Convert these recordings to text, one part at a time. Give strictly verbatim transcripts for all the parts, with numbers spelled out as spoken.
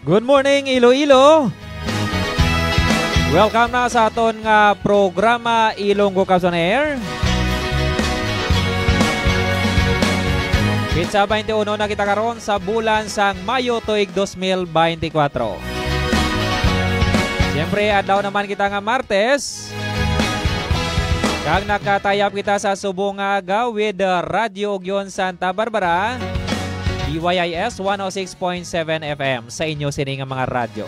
Good morning, Iloilo. Welcome na sa aton nga programa, Ilonggo Caps on Air. Petsa twenty-one na kita karon sa bulan sang Mayo tuig twenty twenty-four. Siyempre, adlaw naman kita nga Martes. Kag nakatayap kita sa subong nga aga with, uh, Radyo Ugyon Santa Barbara, D Y I S one oh six point seven F M sa inyo sini nga mga radyo.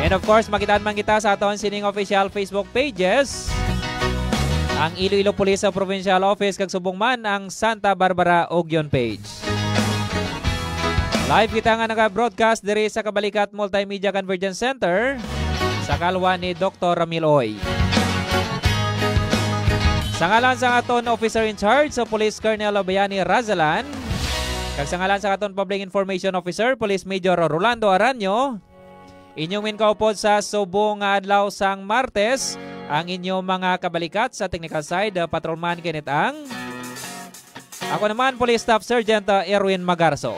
And of course, makitaan man kita sa aton sining official Facebook pages, ang Iloilo Police Provincial Office kag subong man ang Santa Barbara Ugyon page. Live kita nga naka-broadcast diri sa Kabalikat Multimedia Convergence Center sa kalwa ni Doktor Ramil Oy. Sa ngalan sa aton officer in charge, sa Police Colonel Bayani Razalan, kag sa ngalan sa aton Public Information Officer, Police Major Rolando Aranyo, inyong minkaupod sa subong nga adlaw sang Martes, ang inyong mga kabalikat sa technical side, uh, Patrolman Kenneth Ang. Ako naman, Police Staff Sergeant, uh, Erwin Magarso.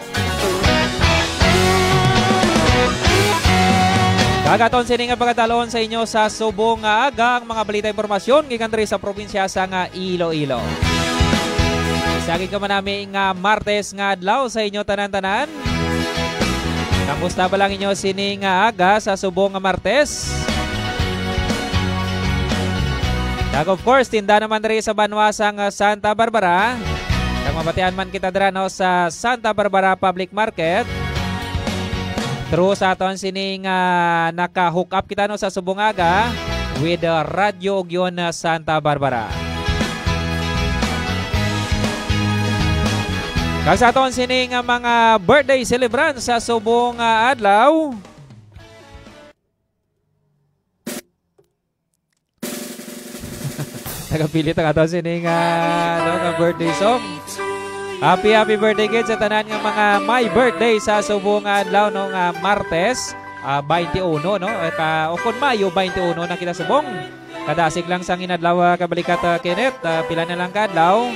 Kag aton sini nga pagkadalon sa inyo sa subong nga aga ang mga balita, impormasyon gikan diri sa probinsya sa nga Iloilo. Sagid ka man nami nga Martes nga adlaw sa inyo tanan-tanan. Kamusta ba lang inyo sini nga aga sa subong nga Martes? Kag of course, tinda naman diri sa banwa sang Santa Barbara. Kag mabatian man kita dira, no, sa Santa Barbara Public Market. Through sa aton sini nga naka-hook up kita, no, sa subong nga aga with, uh, Radyo Ugyon, uh, Santa Barbara. Kag sa aton sini nga mga birthday celebrants sa subong nga adlaw. Nagapilit ang aton sini nga, ano, nga birthday song. Happy, happy birthday gid sa tanan nga mga may birthday sa subong nga adlaw, no, nga Martes, ah, twenty-one, no? Eh, ka, o kung Mayo twenty-one na kita subong. Kadasig lang sang inadlaw, ah, kabalikat, ah, Kenneth, ah, pila na lang ka adlaw.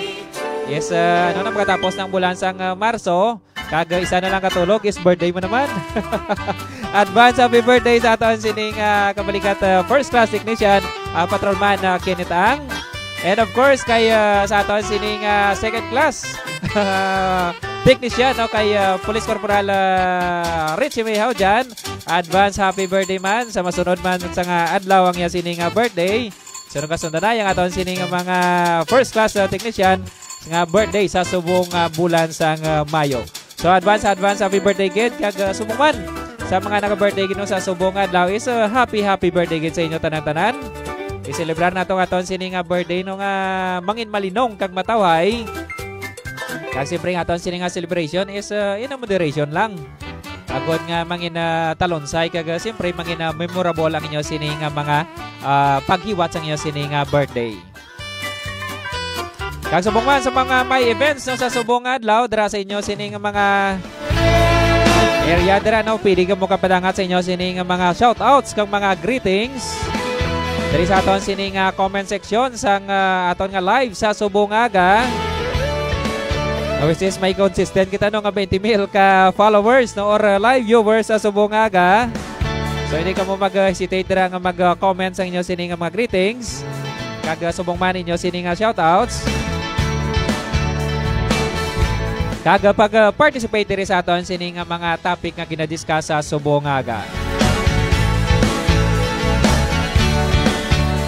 Yes, ah, ano na, makatapos ng bulan sang, ah, Marso. Kag, ah, isa na lang katulog is birthday mo naman. Advance happy birthday sa aton sining, ah, kabalikat, ah, first class technician, ah, Patrolman, ah, Kenneth Ang. And of course, kay, ah, sa aton sining, ah, second class technician, no, kay, ah, Police Corporal, ah, Richie Mihaw dyan. Advance happy birthday man sa masunod man sa nga adlaw ang iya sining, ah, birthday. So, nagkasundanay ang aton sining mga first class, uh, technician nga birthday sa subong, uh, bulan sang, uh, Mayo. So, advance, advance happy birthday gid kag, uh, subong man sa mga naka-birthday gid, no, sa subong adlaw is, uh, happy, happy birthday gid sa inyo tanan-tanan. I-celebrar nato ang aton sini nga birthday, no, nga mangin malinong kag matawhay. Kag siyempre ang aton sini nga celebration is, uh, in a moderation lang. Agod nga mangin, ah, talonsay kag, ah, siyempre mangin, ah, memorable ang inyo sini nga mga, ah, paghiwat sa inyo sini nga birthday. Kag subong man sa mga may events, no, sa subong nga adlaw, dira sa inyo sini nga mga area dira, no, pwede ka mo kapadangat sa inyo sini nga mga shoutouts kag mga greetings diri sa aton sini nga comment section sang, ah, aton nga live sa subong nga aga. Ah, which is may consistent kita, no, nga twenty mil ka followers, no, or, uh, live viewers sa subong nga aga. So, hindi ka mo mag-hesitate dira nga mag-comment sa inyo sini nga mga greetings. Kag, uh, subong man inyo sini nga shoutouts. Kag, uh, pag, uh, participate diri sa aton sini nga mga topic nga ginadiscuss sa subong nga aga.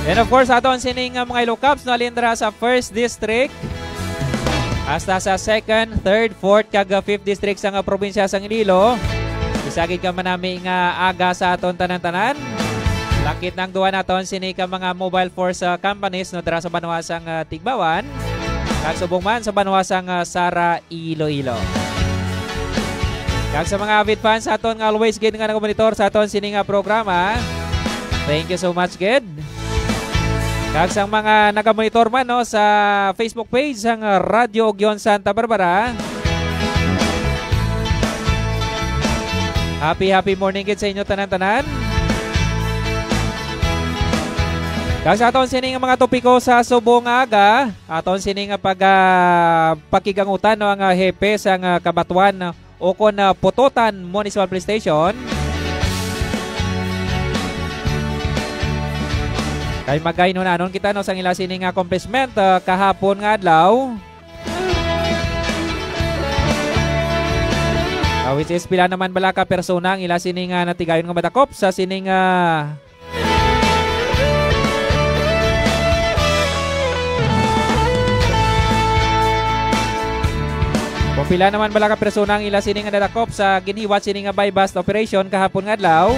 And of course, aton sini nga mga Ilocaps, no, alin dira sa first district, hasta sa second, third, fourth, kag fifth district sa nga probinsya sang Iloilo. Isa gid ka manami nga aga sa aton tanan-tanan. Lakit na ang duwa naton sini ka mga mobile force, ah, companies, no, dira sa banwa sang, ah, Tigbauan, kag subong man sa banwa sang, ah, Sara, Iloilo. Kag sa mga avid fans sa aton nga always gid nga nagamonitor sa aton sini nga programa, thank you so much gid. Kag sa mga nagamonitor man, no, sa Facebook page sang Radyo Ugyon Santa Barbara, happy, happy morning gid sa inyo tanan-tanan. Kag sa aton sini nga mga topiko sa subong nga aga, aton sini nga pag, ah, pakigangutan, no, ang, ah, hepe sang, ah, Kabatuan, ukon, ah, Pototan Municipal Police Station, Kay magaynunanon kita, no, sang ila sini nga accomplishment, ah, kahapon nga adlaw. Ah, which is, pila naman bala ka persona ang ila sini nga natigayon nga madakop sa sini nga Kung pila naman bala ka persona ang ila sini nga nadakop sa ginhiwat sini nga buy-bust operation kahapon nga adlaw.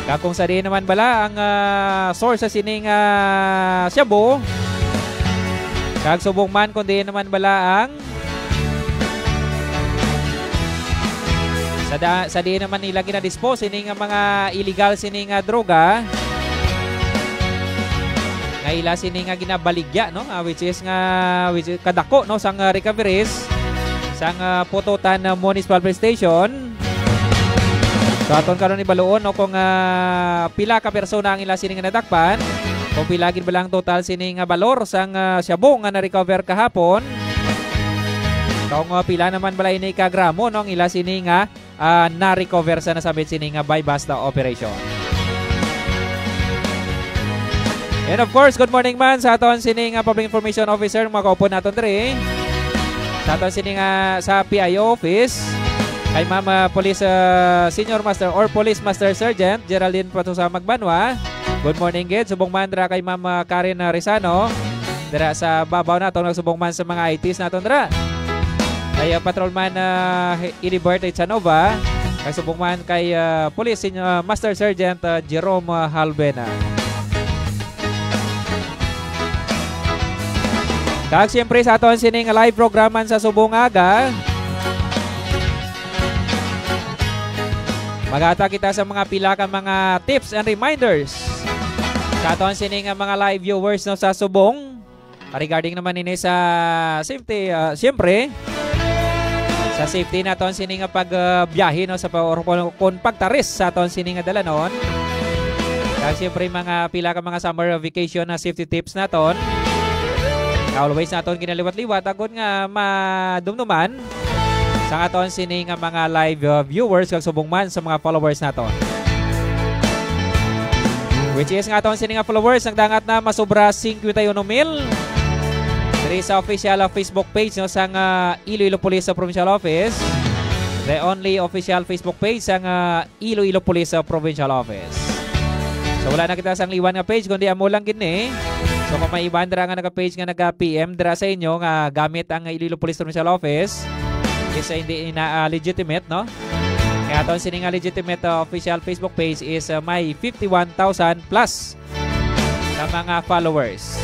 Kag kung sa diin naman bala ang, ah, source sa sini nga shabu. Kag subong man kung diin naman bala ang Sa da-, sa diin naman nila ginadispose sini nga mga illegal sini nga droga, nga ila sini nga ginabaligya, no? Ah, which is nga, which is kadako, no, sang, ah, recoveries sang, ah, Pototan, ah, Municipal Police Station. So, aton karon ibaluon, no, kung, ah, pila ka persona ang ila sini nga nadakpan, kung pila gid bala ang total sini nga balor sang, ah, shabu nga na-recover kahapon. Kung, ah, pila naman bala ini ka gramo, no, ang ila sini nga, ah, na-recover sa nasambit sini nga buy-bust operation. And of course, good morning man sa aton sini nga Public Information Officer, mga kaupod naton diri. Sa aton sini nga sa P I O office, kay Ma'am, ah, Police, ah, Senior Master or Police Master Sergeant Geraldine Patusa Magbanwa. Good morning, gid. Subong man dira kay Ma'am, ah, Karen, ah, Rizano. Dira sa babaw naton, nagsubong man sa mga I Ts naton dira. Kay, ah, Patrolman, ah, Ilibert Echanova. Nagsubong man kay, ah, Police Sen-, ah, Master Sergeant, ah, Jerome, ah, Halbena. Kag siyempre sa aton sining live program man sa subong aga. Magata kita sa mga pila ka mga tips and reminders sa aton sini nga mga live viewers, no, sa subong. Regarding naman ini sa safety, ah, siyempre, sa safety naton sini nga pag, ah, biyahe, no, sa pa-, or kung, kung pagtaris sa aton sini nga dalanon. Kag siyempre, mga pila ka mga summer vacation na safety tips naton. Always naton ginaliwat-liwat, agod nga madumduman sa aton sini nga mga live, uh, viewers kag subong man sa mga followers naton. Which is nga aton sini nga followers nagdangat na masobra singkwenta y uno mil diri sa official, uh, Facebook page, no, sang, uh, Iloilo Police, uh, Provincial Office. The only official Facebook page sang, uh, Iloilo Police, uh, Provincial Office. So, wala na kita sang liwan nga page, kundi amo lang gid ni. So, kung may iban dira nga naga-page nga naga-P M dira sa inyo nga gamit ang Iloilo Police Provincial Office, is, uh, hindi na, uh, legitimate, no? Kaya aton sini nga legitimate, uh, official Facebook page is, uh, may fifty-one thousand plus na mga followers.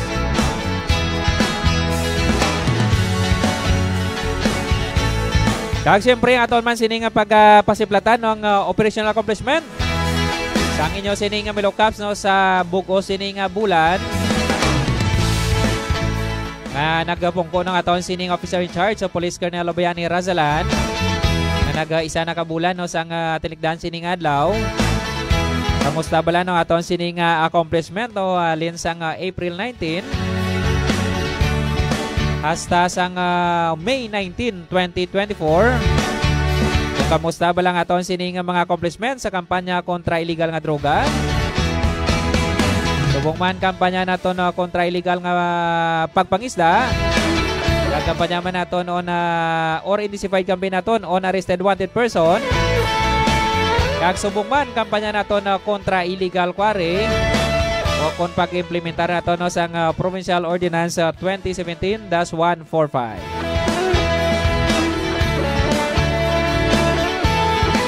Kag siyempre, aton man sini nga pagpasiplatan, no, ang, uh, operational accomplishment sang inyo sini nga Milo Cups, no, sa bug-os sini nga bulan nga nagapungko ng aton sining officer in charge sa Police Colonel Lobayani Razalan, nga nag-isa na ka bulan, no, sang, ah, tinikdan sining adlaw. Kamusta bala, no, aton sining, ah, accomplishment, no, ah, halin sang, ah, April nineteen hasta sang, ah, May nineteen, twenty twenty-four? Kung kamusta bala ang aton sining mga accomplishment sa kampanya kontra illegal nga droga? Subong man kampanya naton, no, kontra illegal nga pagpangisda. Kag kampanya man naton on, ah, or intensified campaign naton on arrested wanted person. Kag subong man kampanya naton, no, kontra illegal quarry o kon pag-implementar naton, no, sang, ah, Provincial Ordinance, ah, twenty seventeen dash one four five.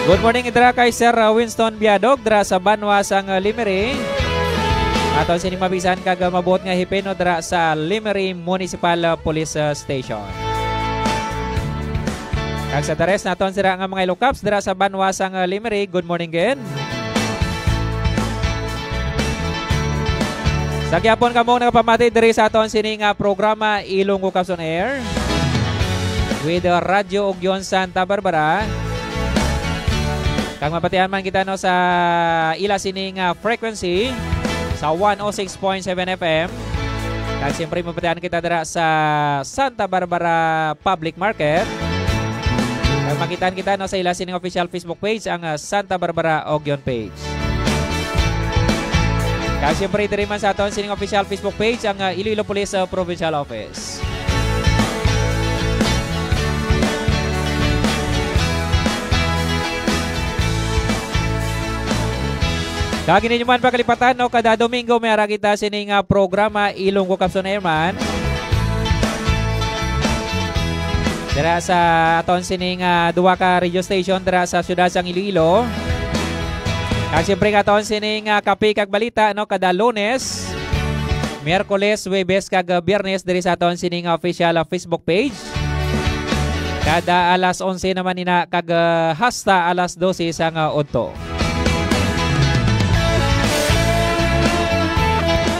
Good morning dira kay Sir, uh, Winston Biadog dira sa banwa sang, uh, Lemery. Aton sini mabisan kag, uh, mabuot nga hipin, no, dira sa Lemery Municipal, uh, Police, uh, Station. Kag sa the rest naton sira nga mga Ilocos dira sa banwa sang, uh, Lemery, good morning again. Sa gihapon kamo nagapamati diri sa aton sini nga programa, Ilonggo Cups on Air with, uh, Radyo Ugyon Santa Barbara. Kag mapatian man kita, no, sa ila sini nga frequency sa one oh six point seven F M. Kag siyempre mapatian kita dira sa Santa Barbara Public Market. Kag makitaan kita, no, sa ila sining official Facebook page, ang, ah, Santa Barbara Ugyon page. Kag siyempre, diri man sa aton sining official Facebook page, ang, ah, Iloilo Police, ah, Provincial Office. Kag hindi nyo man pakalipatan, no, kada Domingo may ara kita sining, ah, programa Ilonggo Cups on Air man. Dira sa aton sining, ah, duha ka radio station dira sa siyudad sang Iloilo. Kag siyempre, aton sining, ah, kape kag balita, no, kada Lunes, Miyerkules, Huwebes kag, ah, Biyernes diri sa aton sining official, ah, Facebook page. Kada alas onse naman ina kag, ah, hasta alas dose sang, ah, udto.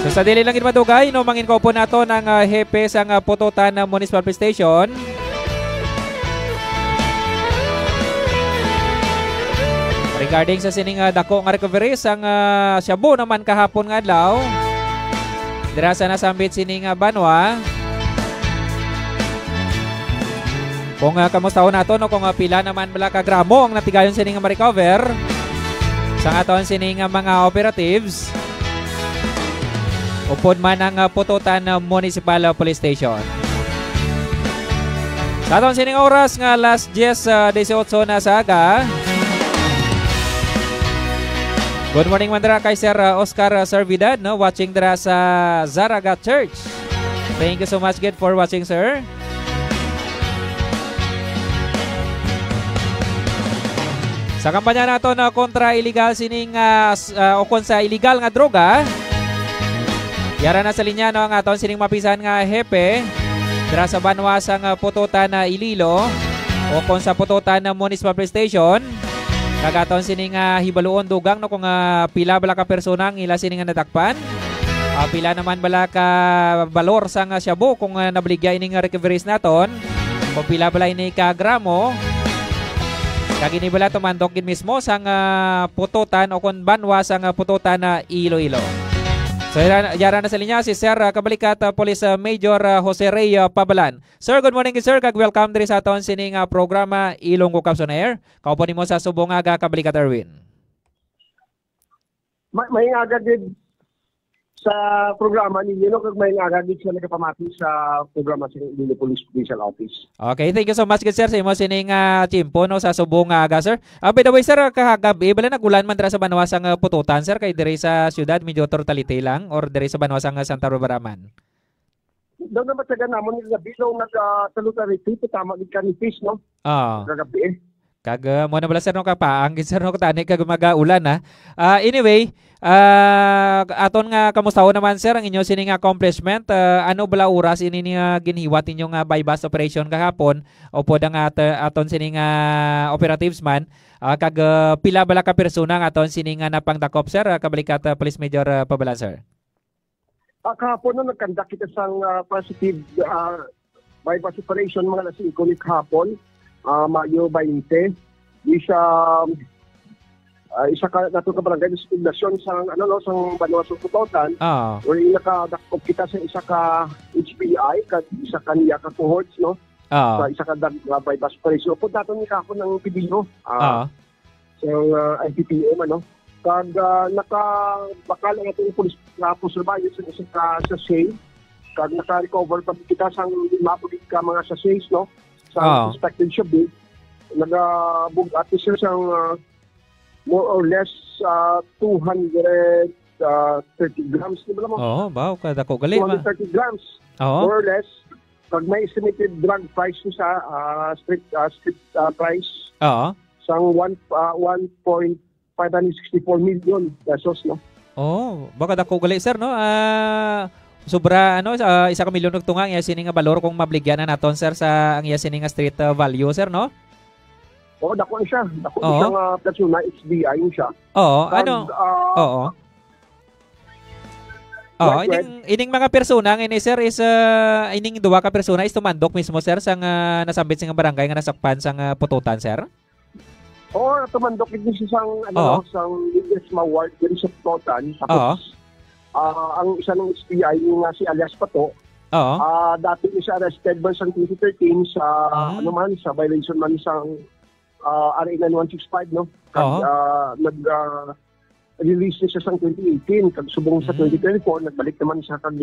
So, sa dili lang gid madugay, no, mangin-upod naton ang, ah, hepe sang, ah, Pututan, ah, Municipal Police Station. Regarding sa sining, ah, dako nga recovery sang, ah, shabu naman kahapon nga adlaw, dira sa nasambit sining, ah, banwa. Kung, ah, kamustahon nato, no, kung, ah, pila naman bala ka gramo ang natigayon sini nga ma-recover sa aton sini nga mga operatives, upod man ang, ah, Pututan, ah, Municipal, ah, Police Station. Sa aton sining oras nga alas diyes, ah, disiotso na sa aga. Good morning man dira kay Sir, ah, Oscar, ah, Servidad, no, watching dira sa Zaraga Church. Thank you so much gid for watching, sir. Sa kampanya nato, no, kontra illegal sining, ah, s-, ah, o kon sa illegal nga droga, yara na sa linya, no, ang aton sining mapisan nga hepe dira sa banwa sang, ah, Pututan, ah, Iloilo, o kon sa Pututan, ah, Municipal Police Station. Kag aton sini nga hibaluon dugang, no, kung, ah, pila bala ka persona ang ila sini nga nadakpan. Ah, pila naman bala ka balor sang, ah, shabu kung, ah, nabaligya ini nga recoveries naton. Kung pila bala ini ka gramo. Kag ini bala tumandok gid mismo sang, ah, Pututan o kon banwa sang, ah, Pututan na Iloilo. So, yara, yara na sa linya si Sir, ah, Kabalikat, ah, Police, ah, Major, ah, Jose Rey, ah, Pabalan. Sir, good morning, sir, kag welcome diri sa aton sining, ah, programa, Ilonggo Cups on Air. Kaupo nimo sa subong nga aga, Kabalikat Erwin. Ma-, maayong aga gid sa programa ninyo, no, kag maayong aga gid sa nagapamati sa programa sa Iloilo Police Provincial Office. Okay, thank you so much, good sir, sa imo sining, ah, tiyempo, no, sa subong nga aga, sir. Ah, by the way, sir, ah, kahagabi, bala nag-ulan man dira sa banwa sang, ah, Pututan, sir, kay diri sa siyudad, medyo turtalite lang, or diri sa banwa sang, ah, Santa Barbara man? Daw na matagan namon nga gabi, daw nag, ah, talutariti, tama gid ka ni Fis, no? Ah. Kagabi, eh. Kag, ah, mo na bala, sir, no, kapaang gid, sir, no, tani kag mag-aulan, ha. Ah, anyway, ah, aton nga kamustahon naman, sir, ang inyo sining accomplishment. Ah, ano bala oras ini nga ginhiwat ninyo nga buy-bust operation kahapon? Upod ang at-, aton sining, ah, operatives man. Ah, kag, ah, pila bala ka persona ang aton sining, ah, napangdakop, sir? Ah, Kabalikat, ah, Police Major, ah, Pabalan, sir. Ah, kahapon, no, nag-conduct kita sang, ah, positive, ah, buy-bust operation mga alas singko ni kahapon, ah, Mayo twenty. Di sa, ah, isa ka, nato ka barangay, sa poblasyon sang, ano, no, sang Banwa sa Putotan, Ah. wherein nakadakop kita sa isa ka H P I, kag isa ka niya ka cohorts, no? Ah. Sa isa ka dag-, ah, buy-bust operation. Upod nato ni kahapon ang video. Ah. Ah. Sa, ah, I P P M, ano? Kag, ah, nakabakal ang ating pulis, ah, puso bayo sa isa ka sachet. Kag naka-recover pa kita sang lima pulo ka mga sachets, no? Sa Oo. suspected shabu. Nagabug-at siya sang, ah, more or less, ah, two hundred, ah, thirty grams, di ba mo? Oo, ba? Kadako gali, ma- Two hundred thirty grams, Oo. more or less. Pag may estimated drug price sa, ah, street, ah, street, ah, price, Oo. sang one, ah, one point five hundred sixty-four million pesos, no? Oh, baka dako gali, sir, no? Ah, sobra, ano, sa isa ka milyon og tunga, iya sini nga balor kung mabligyan na naton, sir, sa ang iya sini nga street, ah, value, sir, no? Oo, dako na siya. Dako na Oo. siya nga persona, H B I siya. Oo, Pag, ano? ah, Oo. Oo, Right, ining, ining mga persona nga ini, sir, is, ah, ining duha ka persona is tumandok mismo, sir, sa nga nasambit sa nga barangay nga nasakpan sa nga pututan, sir? Oo, tumandok din siya sang, ano, Oo. sang Ledesma Ward, diri sa Totan. Tapos, Oo. ah, ang isa ng S P I nga si alias Pato, Oo. ah, dati ni siya arrested man sang twenty thirteen sa, Ah. ano man, sa violation man sang, ah, R A nine one six five, no? Kag, Oo. ah, nag, ah, release ni siya sa twenty eighteen, kag subong sa Mm. twenty twenty-four, nagbalik naman siya kag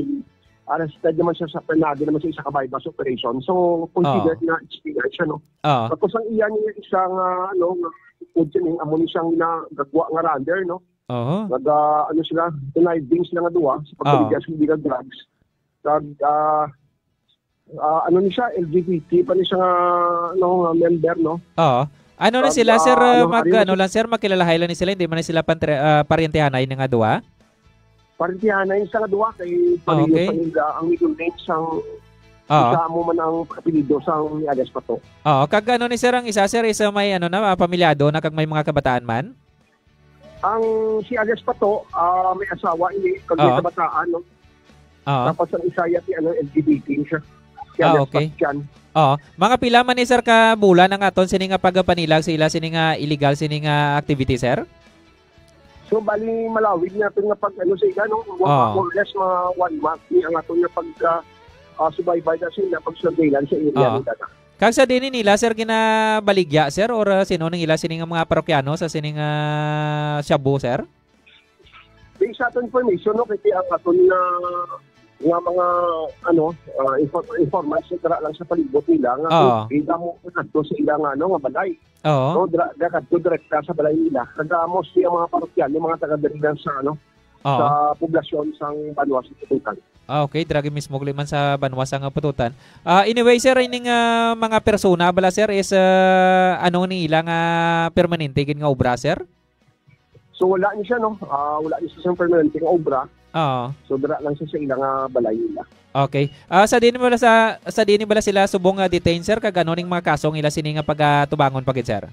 arrested naman siya sa, panagi naman sa isa ka buy-bust operation. So, considered Ah. na expired siya, no? Ah. Tapos ang iya niya isa nga, ano, nga, kung sining amo ni siyang ginagwa nga runner, no? Aha. Nag, ah, ano sila, conniving sila nga duha sa Ah. pagbaligya sa illegal drugs. Kag, ah, ah, ano ni siya, L G B T pa ni siya nga, ano, nga member, no? Oo. Ano na Kag, sila, sir, ah, ah, ano, mag-, ari na ano si lang, sir, makilalahay lang ni sila, hindi man na sila pantre-, ah, paryentehanay na nga duha? Paryentehanay sa nga duha kay Ah, pareho okay. pa nila ang middle name sang Ah. isa mo man ang apelyido sang alias Pato. Ah, kag ano ni sir, ang isa, sir, is, ah, may ano na, ah, pamilyado na kag may mga kabataan man? Ang si alias Pato, ah, may asawa ini, kag may Oo. kabataan, no? Oo. Tapos ang isa ya, si, ano, L G B T siya. Si Ah, alias okay. Bastian. Oo. Mga pila man ni, sir, ka bulan ang aton sini nga pagpanilag sa ila sini nga illegal sini nga activity, sir? So, bali, malawig natin nga pag, ano, sa ila, no? Mga, Oo. more or less, mga one month ni ang aton nga pag, ah, ah, subaybay na sa ila, pag surveillance sa area Oo. nila na. Kag sa dini nila, sir, ginabaligya, sir, or, ah, sino ning ila sini nga mga parokyano sa sini nga shabu, sir? Based sa aton information, no, kasi ang aton nga, nga mga, ano, ah, infor-, informants na dira lang sa palibot nila, nga Oo. kung damo kadto sa ila nga, ano, nga balay. Oo. No, dira, dira kadto direkta sa balay nila. Kag, ah, mostly ang mga parokyano, mga taga diri lang sa, ano, Oo. sa poblasyon sang banwa sa Tutukan. Ah, okay, dira gid mismo gali man sa banwa sang Pututan. Ah, anyway, sir, ining, ah, mga persona bala, sir, is, ah, ano ni ila nga permanente gid nga obra, sir? So, wala ni siya, no? Ah, wala ni siya sa permanente nga obra. Oo. So, dira lang siya sa ila nga balay nila. Okay. Ah, sa dini bala sa, sa dini bala sila subong nga detained, sir, kag ano ning mga kaso nga ila sini nga pagatubangon pa gid, sir?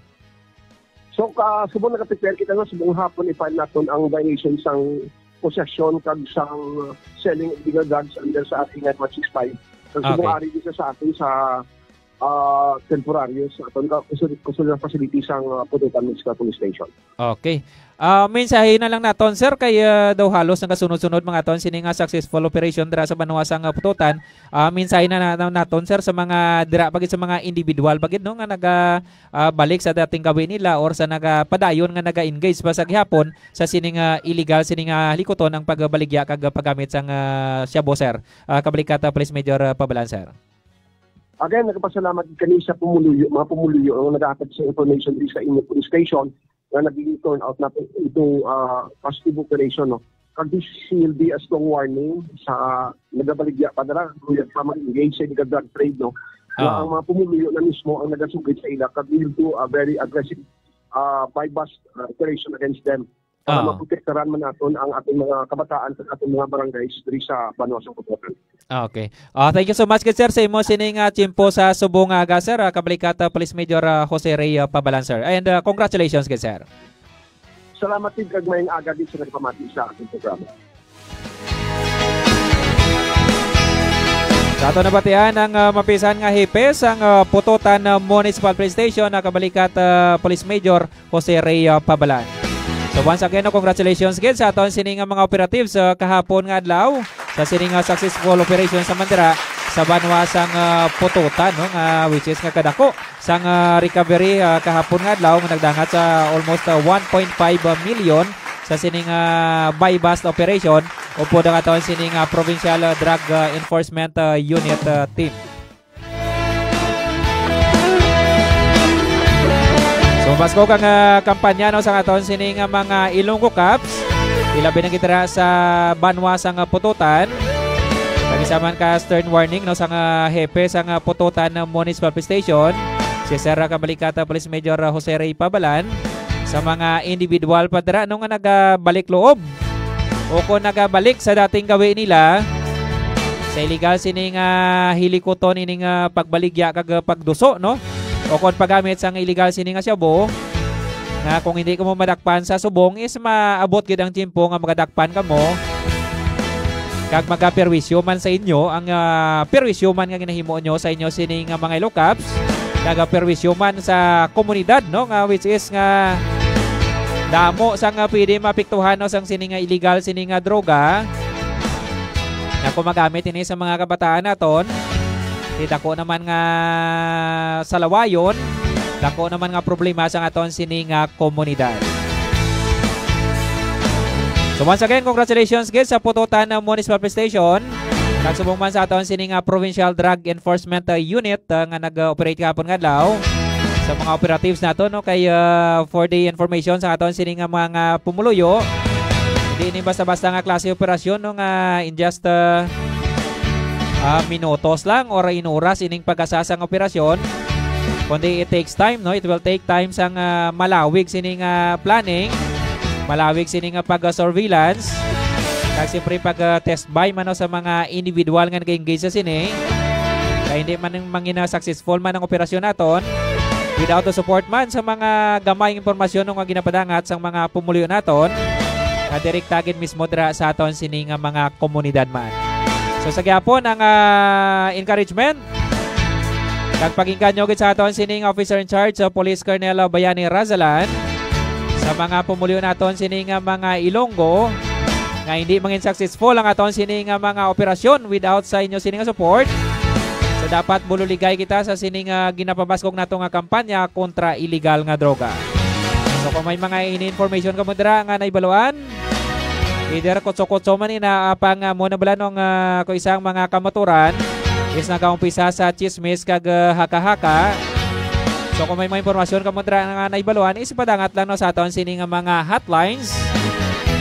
So, ka-, subong naka-prepare kita nga subong hapon i-file naton ang violation sang possession kag sang selling of illegal drugs under sa ating one six five. Kag subong Okay. ari di sa, sa atin sa, ah, temporaryo sa aton ka-, custodial, custodial facility sang, ah, Pututan Municipal Police Station. Okay. Ah, mensahe na lang naton, sir, kay, ah, daw halos nagasunod-sunod mga aton sini nga successful operation dira sa banwa sang, ah, Pututan. Ah, mensahe na, na, naton, sir, sa mga dira pa gid, sa mga individual pa gid, no, nga naga, ah, balik sa dating gawi nila or sa nagapadayon nga naga-engage pa sa gihapon sa sini nga illegal, sini nga likuton ang pagbaligya kag paggamit sang, ah, shabu, sir. Ah, Kabalikata Police Major, ah, Pabalan, sir. Again, nagapasalamat kami sa pumuluyo, mga pumuluyo nga nagahatag sa information diri sa inyo police station nga naging turn out na into, ah, positive operation, no? Kag this will be a strong warning sa nagabaligya pa dira, luya pa mag-engage sa illegal drug trade, no? Nga Ah. ang mga pumuluyo na mismo ang nagasugid sa ila, kag will do a very aggressive, ah, buy-bust, ah, operation against them. Para Ah. maprotektaran man naton ang ating mga kabataan sa ating mga barangays diri sa banwa sa Cotabato. Ah, okay. Ah, thank you so much, good sir, sa imo sining, ah, tiyempo sa subong nga aga, sir. Ah, Kabalikata Police Major, ah, Jose Rey, ah, Pabalan, sir. And, ah, congratulations, good sir. Salamat, Tig, kag maayong aga din sa nagpamati sa ating programa. Sa ato nabatian ang, ah, mapisan nga hepe sang, ah, Pututan, ah, Municipal Police Station, ah, Kabalikata Police Major Jose Rey, ah, Pabalan. So once again, no, congratulations gid sa aton sini nga mga operatives, ah, kahapon nga adlaw sa sini nga successful operation sa man dira sa banwa sang, ah, Pututan, no, nga which is nga kadako sang, ah, recovery, ah, kahapon nga adlaw nga nagdangat sa almost, ah, one point five million sa sini nga buy-bust operation upod ang aton sini nga Provincial, ah, Drug, ah, Enforcement, ah, Unit, ah, team. So, mas ko kang, ah, kampanya, no, sa aton sini nga mga Ilonggo Cops, ilabi na kita sa banwa sang, ah, Pututan. Kag isa man ka stern warning, no, sang, ah, hepe sang, ah, Pututan, ah, Municipal Police Station, si Sir Kabalikata Police Major, ah, Jose Rey Pabalan, sa mga individual pa dira, no, nga nagabalik loob o kung nagabalik sa dating gawi nila sa illegal sini nga hilikuton ini nga pagbaligya kag pagduso, no? O kung paggamit sang illegal sini nga shabu, nga kung hindi kamo madakpan sa subong is maabot gid ang tiyempo nga magadakpan kamo kag magaperwisyo man sa inyo ang, ah, perwisyo man nga ginahimo nyo sa inyo sini nga mga Ilonggo Cops, kag, ah, perwisyo man sa komunidad, no, nga which is nga damo sang, ah, pwede maapektuhan, no, sang sini nga illegal sini nga droga nga kung magamit ini sa mga kabataan naton, di dako naman nga salawayon, dako naman nga problema sa aton sini nga komunidad. So once again, congratulations gid sa Pototan, uh, Municipal Police Station. Kag subong man sa aton sini nga Provincial Drug Enforcement, uh, Unit, uh, nga nag-operate kahapon nga adlaw sa mga operatives nato, no, kay, uh, for the information sa aton sini nga mga pumuluyo, hindi ni basta-basta nga klase operasyon, no, nga in just, uh, uh, minutos lang or in oras ining pagkasasang operasyon, kundi it takes time, no? It will take time sang, ah, malawig sini nga planning, malawig sini nga pag-surveillance, kag siyempre pag, ah, test buy man, no, sa mga individual nga nag-engage sa sini. Kay hindi man mangina successful man ang operasyon naton without the support man sa mga gamay nga impormasyon nga ginapadangat sang mga pumuluyo naton nga direkta gid mismo dira sa aton sini nga mga komunidad man. So sa gihapon ang, ah, encouragement kag pag-engganyo gid sa aton sining officer in charge sa Police Colonel Bayani Razalan, sa mga pumuluyo naton sini nga mga Ilonggo, nga hindi mangin successful ang aton sini nga mga operasyon without sa inyo sini nga support. So dapat bululigay kita sa sini nga ginapabaskog nato nga kampanya kontra iligal nga droga. So kung may mga ini information kamo dira nga naibaluan, either kutso-kutso man ina, apang, ah, mo na bala nung, ah, kung isang mga kamaturan is nagaumpisa sa chismis kag, ah, haka-haka. So kung may mga impormasyon kamo dira nga naibaluan, is ipadangat lang, no, sa aton sini nga mga hotlines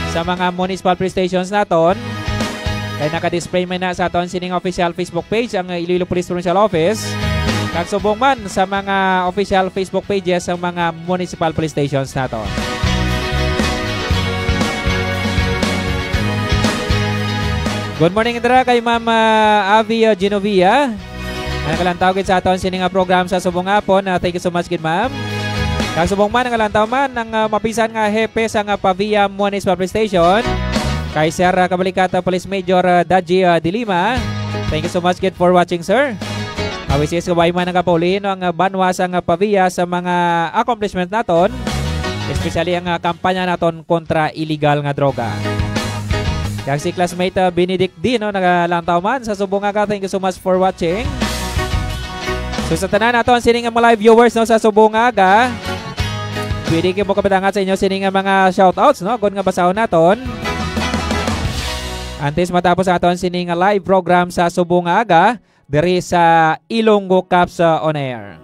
sa mga municipal police stations naton. Kay naka-display man na sa aton sining official Facebook page ang Iloilo Police Provincial Office. Kag subong man sa mga official Facebook pages sa mga municipal police stations naton. Good morning dira kay Ma'am, ah, Avi, ah, Genovia. Ang nakalantaw gid sa aton sini nga program sa subong hapon. Ah, thank you so much gid, ma'am. Kag subong man, nakalantaw man ang, ah, mapisan nga hepe sa nga Pavia Municipal Police Station, kay Sir, ah, Kabalikata Police Major, ah, Daji, ah, Dilima. Thank you so much gid for watching, sir. Awisis kabay man nagapaulihin ang, ah, banwa sa nga Pavia sa mga accomplishment naton, especially ang, ah, kampanya naton kontra illegal nga droga. Kag si classmate, ah, Benedict D, no, nagalantaw man sa subong aga. Thank you so much for watching. So sa tanan nato ang sining mga live viewers, no, sa subong aga, pwede kayo mo kapadangat sa inyo sining nga mga shoutouts, no, agod nga basahon naton. Antes matapos aton sining nga live program sa subong aga, diri sa Ilonggo Caps, uh, on Air.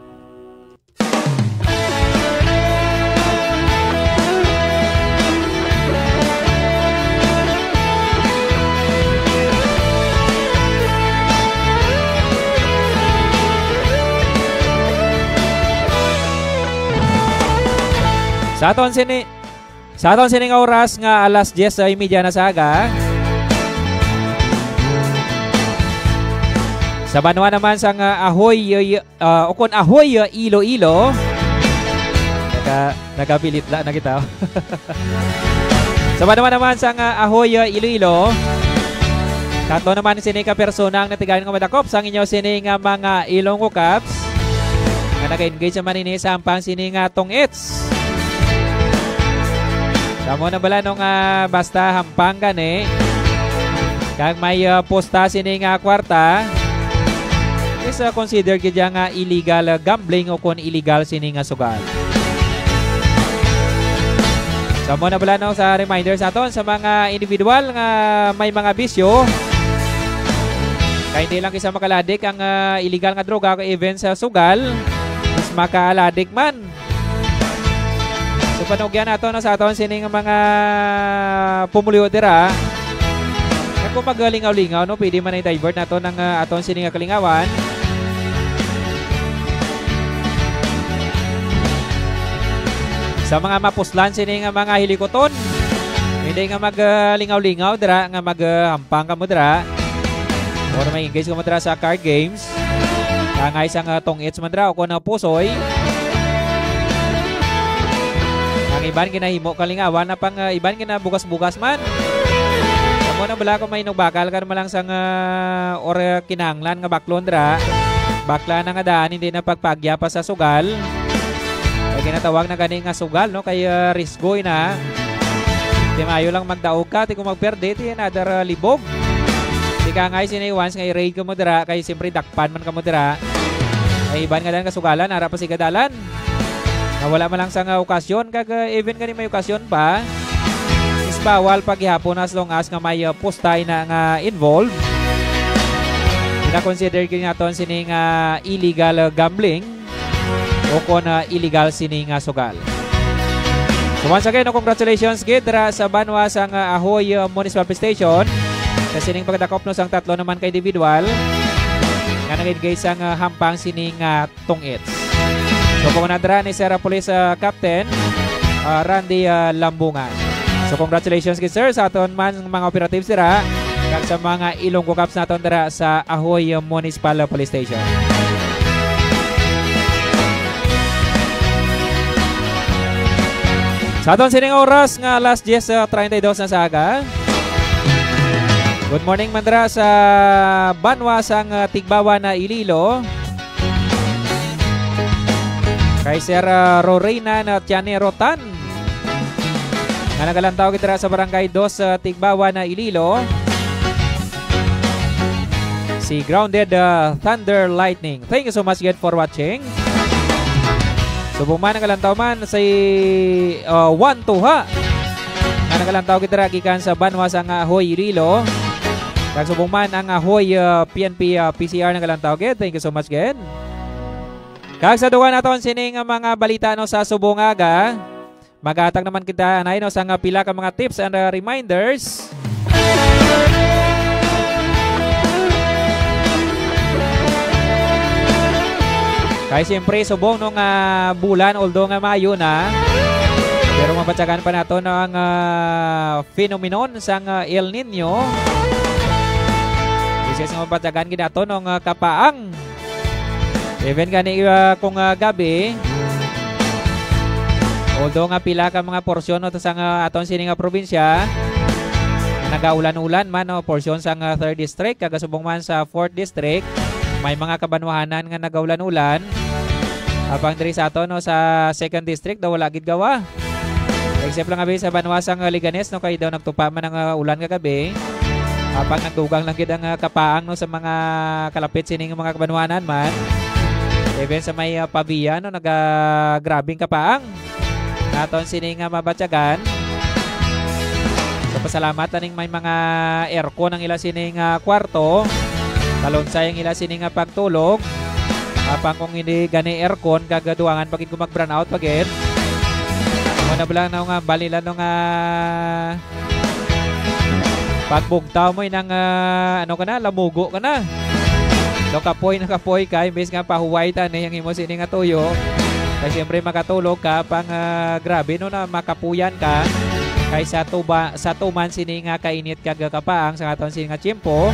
Sa aton sini, sa aton sini nga oras nga alas diyes y media na sa aga. Sa banwa naman sang, ah, Ahoy, ah, ukon Ahoy, ah, Iloilo. Naka-, nagabilitla na kita. Sa banwa naman sang, ah, Ahoy, ah, Iloilo. Tatlo naman sini ka persona ang natigayon nga madakop sang inyo sini nga mga Ilonggo Caps nga nag-engage naman ini sa hampang sini nga tong-its. Sa mo na bala nung, ah, basta hampang gani, kag may, ah, pusta sini nga kwarta, is, ah, consider gid ya nga illegal, ah, gambling o kon illegal sini nga sugal. Sa mo na bala, no, sa reminder sa aton sa mga individual nga may mga bisyo, kay hindi lang isa makaladik ang, ah, illegal nga droga, even sa sugal, mas makaaladik man. So, panugyan nato, no, sa aton sining mga pumuluyo dira. Kag kung magalingaw-lingaw, no, pwede man i-divert nato ng, ah, aton sining nga kalingawan. Sa mga mapuslan sining nga mga hilikuton, hindi nga mag, ah, lingaw-lingaw dira, nga mag, ah, hampang kamo dira. Or may engage kamo dira sa card games. Kangay sang, ah, tong-its man dira o kon, ah, pusoy. Ang iban ginahimo kalingawan na pang, ah, iban ginabugas-bugas man. Amo na bala kung may inugbakal ka naman lang sang, ah, or, ah, kinahanglan nga baklon dira. Bakla na nga daan, hindi na pagpagya pa sa sugal. Kay ginatawag na gani nga sugal, no? Kay, ah, risgo na. Di maayo lang magdaog ka, ti kung magperde, ti another, ah, libog. Di ka nga, sini, once nga i-raid ka mo dira, kay siyempre dakpan man ka mo dira. Ay, iban nga lang kasugalan, ara pa si kadalan. Nga wala man lang sa nga okasyon, kag, ah, even gani may okasyon pa, is bawal pa gihapon as long as nga may, uh, pusta ina nga involved. Gina-consider gyud naton sini nga illegal, uh, gambling o kon, uh, illegal sini nga sugal. So once again, no, congratulations gid dira sa banwa sang, uh, Ahoy, uh, Municipal Police Station sa sining pagdakop, no, sang tatlo naman ka individual nga nag-engage sang, uh, hampang sini nga tong-its. So, kung nadra ni Sir Police, ah, Captain, ah, Randy, ah, Lambungan. So, congratulations gid, sir, sa aton man mga operatives dira kag sa mga Ilonggo Cops naton dira sa Ahoy Municipal Police Station. Sa aton sining oras nga alas diyes, ah, treinta y dos na sa aga. Good morning man dira sa banwa sang, ah, Tigbawa na Iloilo. Kay Sir, ah, Rorena na Tianero Tan, nga nagalantaw gid dira sa Barangay Dos, ah, Tigbawa na Iloilo. Si Grounded, ah, Thunder Lightning. Thank you so much, gid, for watching. Subong man nagalantaw man si, ah, Juan Tuha, nga nagalantaw gid dira gikan sa banwa sang Ahoy, Iloilo. Kag subong man ang Ahoy, ah, P N P, ah, P C R nagalantaw gid. Thank you so much, gid. Kag sa dugang naton sining mga balita, no, sa subong nga aga, maghatag naman kita anay, no, sang pila ka mga tips and, uh, reminders. Kay siyempre, subong, no, nga bulan, although nga maayo na, pero mabatyagan pa nato, no, ang, uh, phenomenon sang, uh, El Nino. Which is nga mabatyagan gid nato, no, nga kapaang. Even gani, uh, kung, uh, gabi, although nga pila ka mga porsyon, no, sa nga aton sini nga probinsya, nagaulan-ulan man, no, porsyon sa nga third district, kag subong man sa fourth district, may mga kabanwahanan nga nagaulan-ulan. Apang diri sa aton, no, sa second district daw wala gid gawa. Except lang abi sa banwa sang, uh, Leganes, no, kay daw nagtupa man ang, uh, ulan kagabi. Apang nagdugang lang gid ang, uh, kapaang, no, sa mga kalapit sining mga kabanwanan man. Even sa may, uh, Pavia, no, naga-, grabing kapaang. Naton sini nga mabatyagan. So, pasalamat aning may mga aircon ang ila sini nga kwarto. Talunsay ang ila sini nga pagtulog. Apang kung hindi gani aircon, kag duangan pa gid ko mag-brownout pa gid. Mo na bala, no, nga bali lang, no, nga pagbugtaw mo inang, ah, ano ka na, lamugo ka na. No, kapoy na kapoy ka, imbes nga pahuway tani ang imo sini nga tuyo. Kay siyempre makatulog ka pang, ah, grabe, no, na makapuyan ka kaysa tuba, sa tuman sini nga kainit kag kapaang sa aton sini nga tiyempo.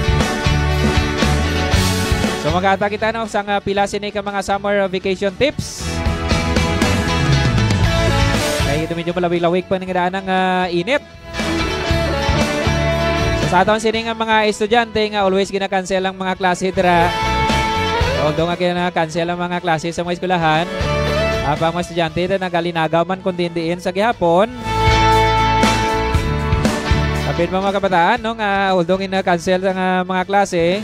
So, magata kita, no, sang, ah, pila sini ka mga summer vacation tips. Kay ito medyo malawig-lawig pa ning daan ang, ah, init. So, sa aton sini nga mga estudyante nga always gina-cancel ang mga klase dira. Although nga gina-cancel ang mga klase sa mga eskwelahan, ang mga estudyante na nagalinagaw man kung diin-diin sa gihapon. Kapin mga kabataan, no, nga although gina-cancel ang, ah, mga klase,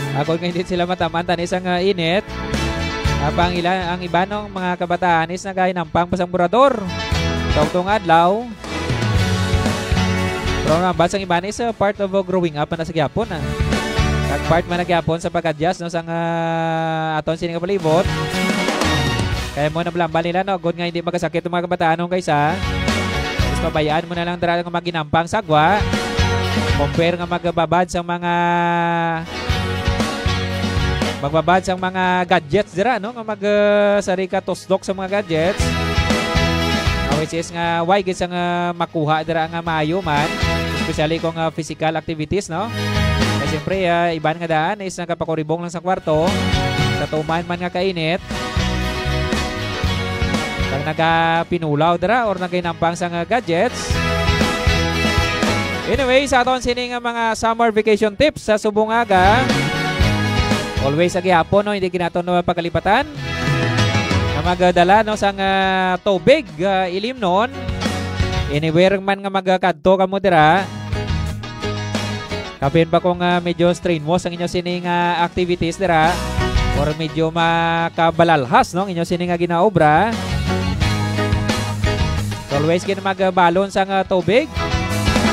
ako nga hindi sila mataman tani sa nga init. Apang ila, ang iba, no, mga kabataan is nagahinampang pa sang burador. Tungtong adlaw. Pero naman, sang iba ni sa part of, uh, growing up na sa gyapon, ah. Kag part man na gyapon sa pag-adjust, no, sang, ah, aton sini nga palibot. Kaya mo na blambal nila, no, good nga hindi magkasakit ang mga kabataan nung kaysa. Mas pabayaan mo na lang dira nga maginampang sagwa. Compare nga magbabad sa mga magbabad sang mga gadgets dira, no? Nga mag, uh, sari ka tusdok sa mga gadgets. Ah, which is nga, why gid sang, uh, makuha dira nga maayo man, especially kung, uh, physical activities, no? Kay siyempre, uh, iban nga daan is nagapakuribong lang sa kwarto, sa tuman man nga kainit. Kag nagapinulaw dira or nagainampang sang, uh, gadgets. Anyway, sa aton sini nga mga summer vacation tips sa subong aga, always sa gihapon, no, hindi ginaton, no, pagkalipatan nga magdala, no, sang, ah, tubig, ah, ilimnon. Anywhere man nga magkadto kamo dira, kapin pa kung, ah, medyo strenuous ang inyo sini nga activities dira or medyo makabalalhas, no, ang inyo sini nga ginaobra. So, always gid magbalon sang, ah, tubig.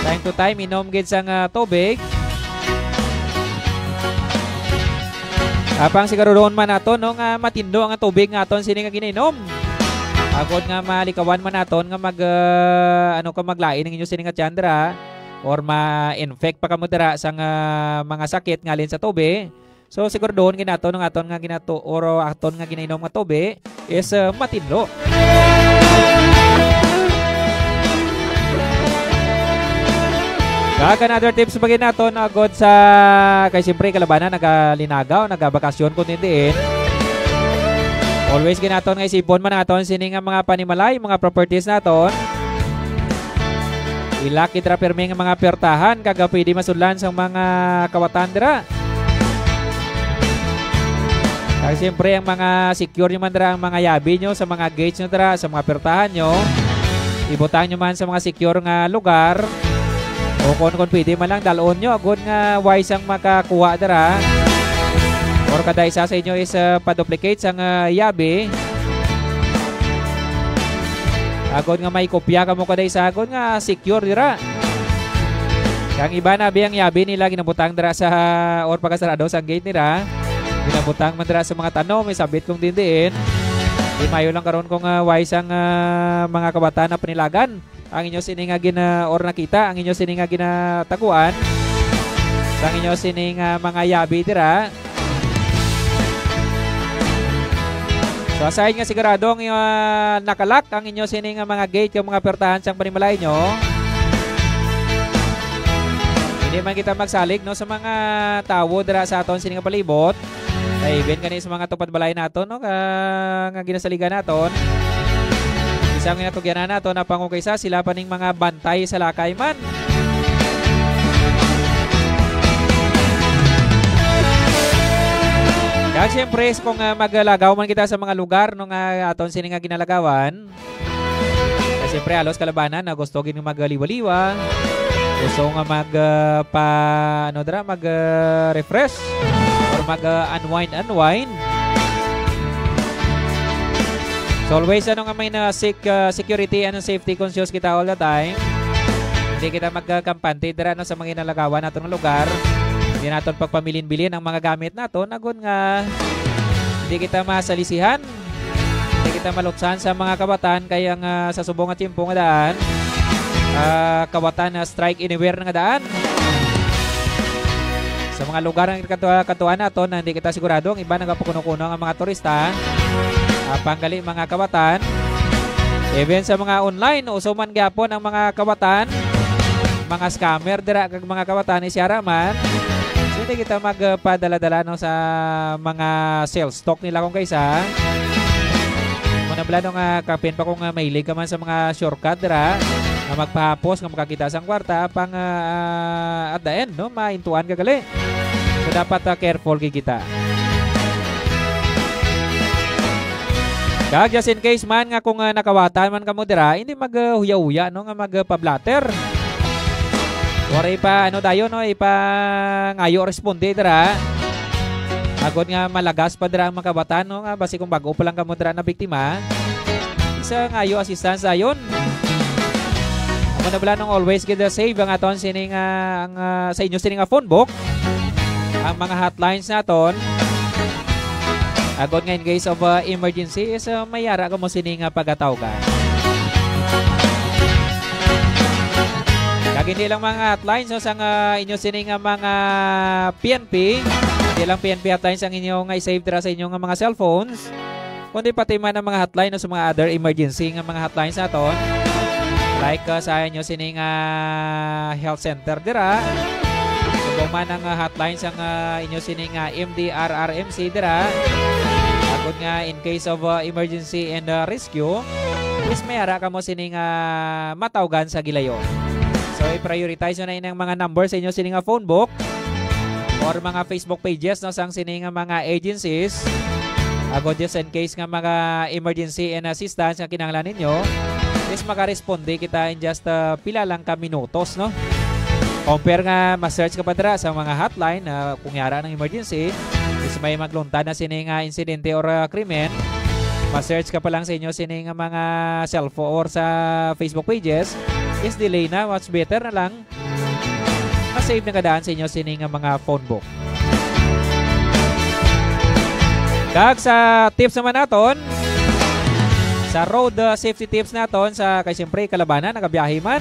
Time to time, inom gid sang, ah, tubig. Apang siguraduhon man naton, no, nga matinlo ang tubig nga aton sini nga ginainom. Agod nga malikawan man naton nga mag, ah, ano ka, maglain ang inyo sini nga tiyan dira, or ma-infect pa kamo dira sang, ah, mga sakit nga halin sa tubig. So, siguraduhon gid naton ang aton nga ginato-, or aton nga ginainom nga tubig is, ah, matinlo. Kag another tips pa gid naton, agod sa, kay siyempre, kalabanan, nagalinagaw, nagabakasyon kung diin. Always gid naton nga isipon man naton sini nga mga panimalay, mga properties naton. Ilak gid ra pirmi nga mga pertahan kag pwede masudlan sang mga kawatan dira. Kag siyempre, ang mga secure nyo man dira, ang mga yabi nyo sa mga gates nyo dira, sa mga pertahan nyo, ibutang nyo man sa mga secure nga lugar. O kung, kung pwede man lang, dalon nyo agod nga way sang makakuha dira. Or kada isa sa inyo is, ah, pa-duplicate sang, ah, yabi. Agod nga may kopya kamo kada isa, agod nga secure dira. Kang iba na, abi, ang yabi nila ginabutang dira sa, or pagkasarado sang gate nila. Ginabutang man dira sa mga tanom, isabit kung diin-diin. Di maayo lang karon kung, ah, way sang, ah, mga kawatan na panilagan ang inyo sini nga gina-, or nakita ang inyo sini nga ginataguan sang inyo sini nga mga yabi dira. So, aside nga sigurado ang, ah, nakalak ang inyo sini nga mga gate, yung mga pertahan sang panimalay nyo, hindi man kita magsalig, no, sa mga tawo dira sa aton sini nga palibot. Kay even kani sa mga tupad balay naton, no, ka, nga ginasaligan naton, isang ginatugyanan naton, napangukay sa sila pa ning mga bantay sa lakay man. Kag siyempre, kung, ah, maglagaw man kita sa mga lugar, no, nga aton sini nga ginalagawan, kay siyempre, halos kalabanan na gusto gid nga magliwa-liwa, gusto nga mag, ah, pa, ano dira, mag, ah, refresh or mag, ah, unwind, unwind. So always, ano nga may na seek, ah, security and safety conscious kita all the time. Hindi kita magkakampante dira, no, sa mga ginalagawan naton nga lugar. Hindi naton pagpamilin-bilin ang mga gamit naton, agod nga hindi kita masalisihan, hindi kita malutsan sa mga kawatan, kay ang, ah, sa subong nga tiyempo nga daan, ah, kawatan na strike anywhere na nga daan. Sa mga lugar nga katua-, katuan naton na hindi kita sigurado, ang iba nagapakuno-kuno ang mga turista, ah, panggali mga kawatan. Even sa mga online, uso man gyapon ang mga kawatan, mga scammer dira kag mga kawatan ni Siara man. So, hindi kita magpadala-dala, no, sa mga sales talk nila kung kaisa. Muna bala, no, nga kapin pa kung, ah, mahilig ka man sa mga shortcut dira, nga magpahapos nga makakita sang kwarta, pang, ah, at the end, no, maintuan ka gali. So, dapat, ah, careful gid kita. Kag just in case man nga kung, ah, nakawatan man kamo dira, hindi mag, ah, huya-huya, no, nga magpablatter. Waray pa, ano dayon, no, ipangayo responde dira. Agod nga malagas pa dira ang mga kawatan, no, nga basi kung bag-o pa lang kamo dira na biktima, isa ngayo assistance dayon. Amo na bala, nung always gid save ang aton sining, ah, ang, ah, sa inyo sining, ah, phone book, ang mga hotlines naton. Agod nga in case of, ah, emergency is, ah, may ara kamo sini nga pagatawgan. Kag hindi lang mga hotlines, no, sang, ah, inyo sini nga mga P N P, hindi lang P N P hotlines ang inyo nga i-save dira sa inyo nga mga cellphones, kundi pati man ang mga hotline, no, sa mga other emergency nga mga hotlines naton. Like, ah, sa inyo sini nga health center dira. Subong man ang, ah, hotline sang, ah, inyo sini nga M D R R M C dira. Agod nga in case of, ah, emergency and, ah, rescue, please may ara kamo sini nga matawgan sa gilayon. So, i-prioritize nyo na ining mga number sa inyo sini nga phone book or mga Facebook pages, no, sang sini nga mga agencies. Agod just in case nga mga emergency and assistance nga kinahanglan ninyo, is makaresponde kita in just, uh, pila lang ka minutos, no? Compare nga ma-search ka pa dira sa mga hotline, uh, kung yara ng emergency, is may magluntad na sini nga insidente or, uh, krimen, ma-search ka pa lang sa inyo sini nga mga cellphone or sa Facebook pages, is delay na, much better na lang save na kadaan sa inyo sini nga mga phone book. Kag sa tips naman naton, sa road, uh, safety tips naton, sa, kay siyempre, kalabanan, nagabiyahe man.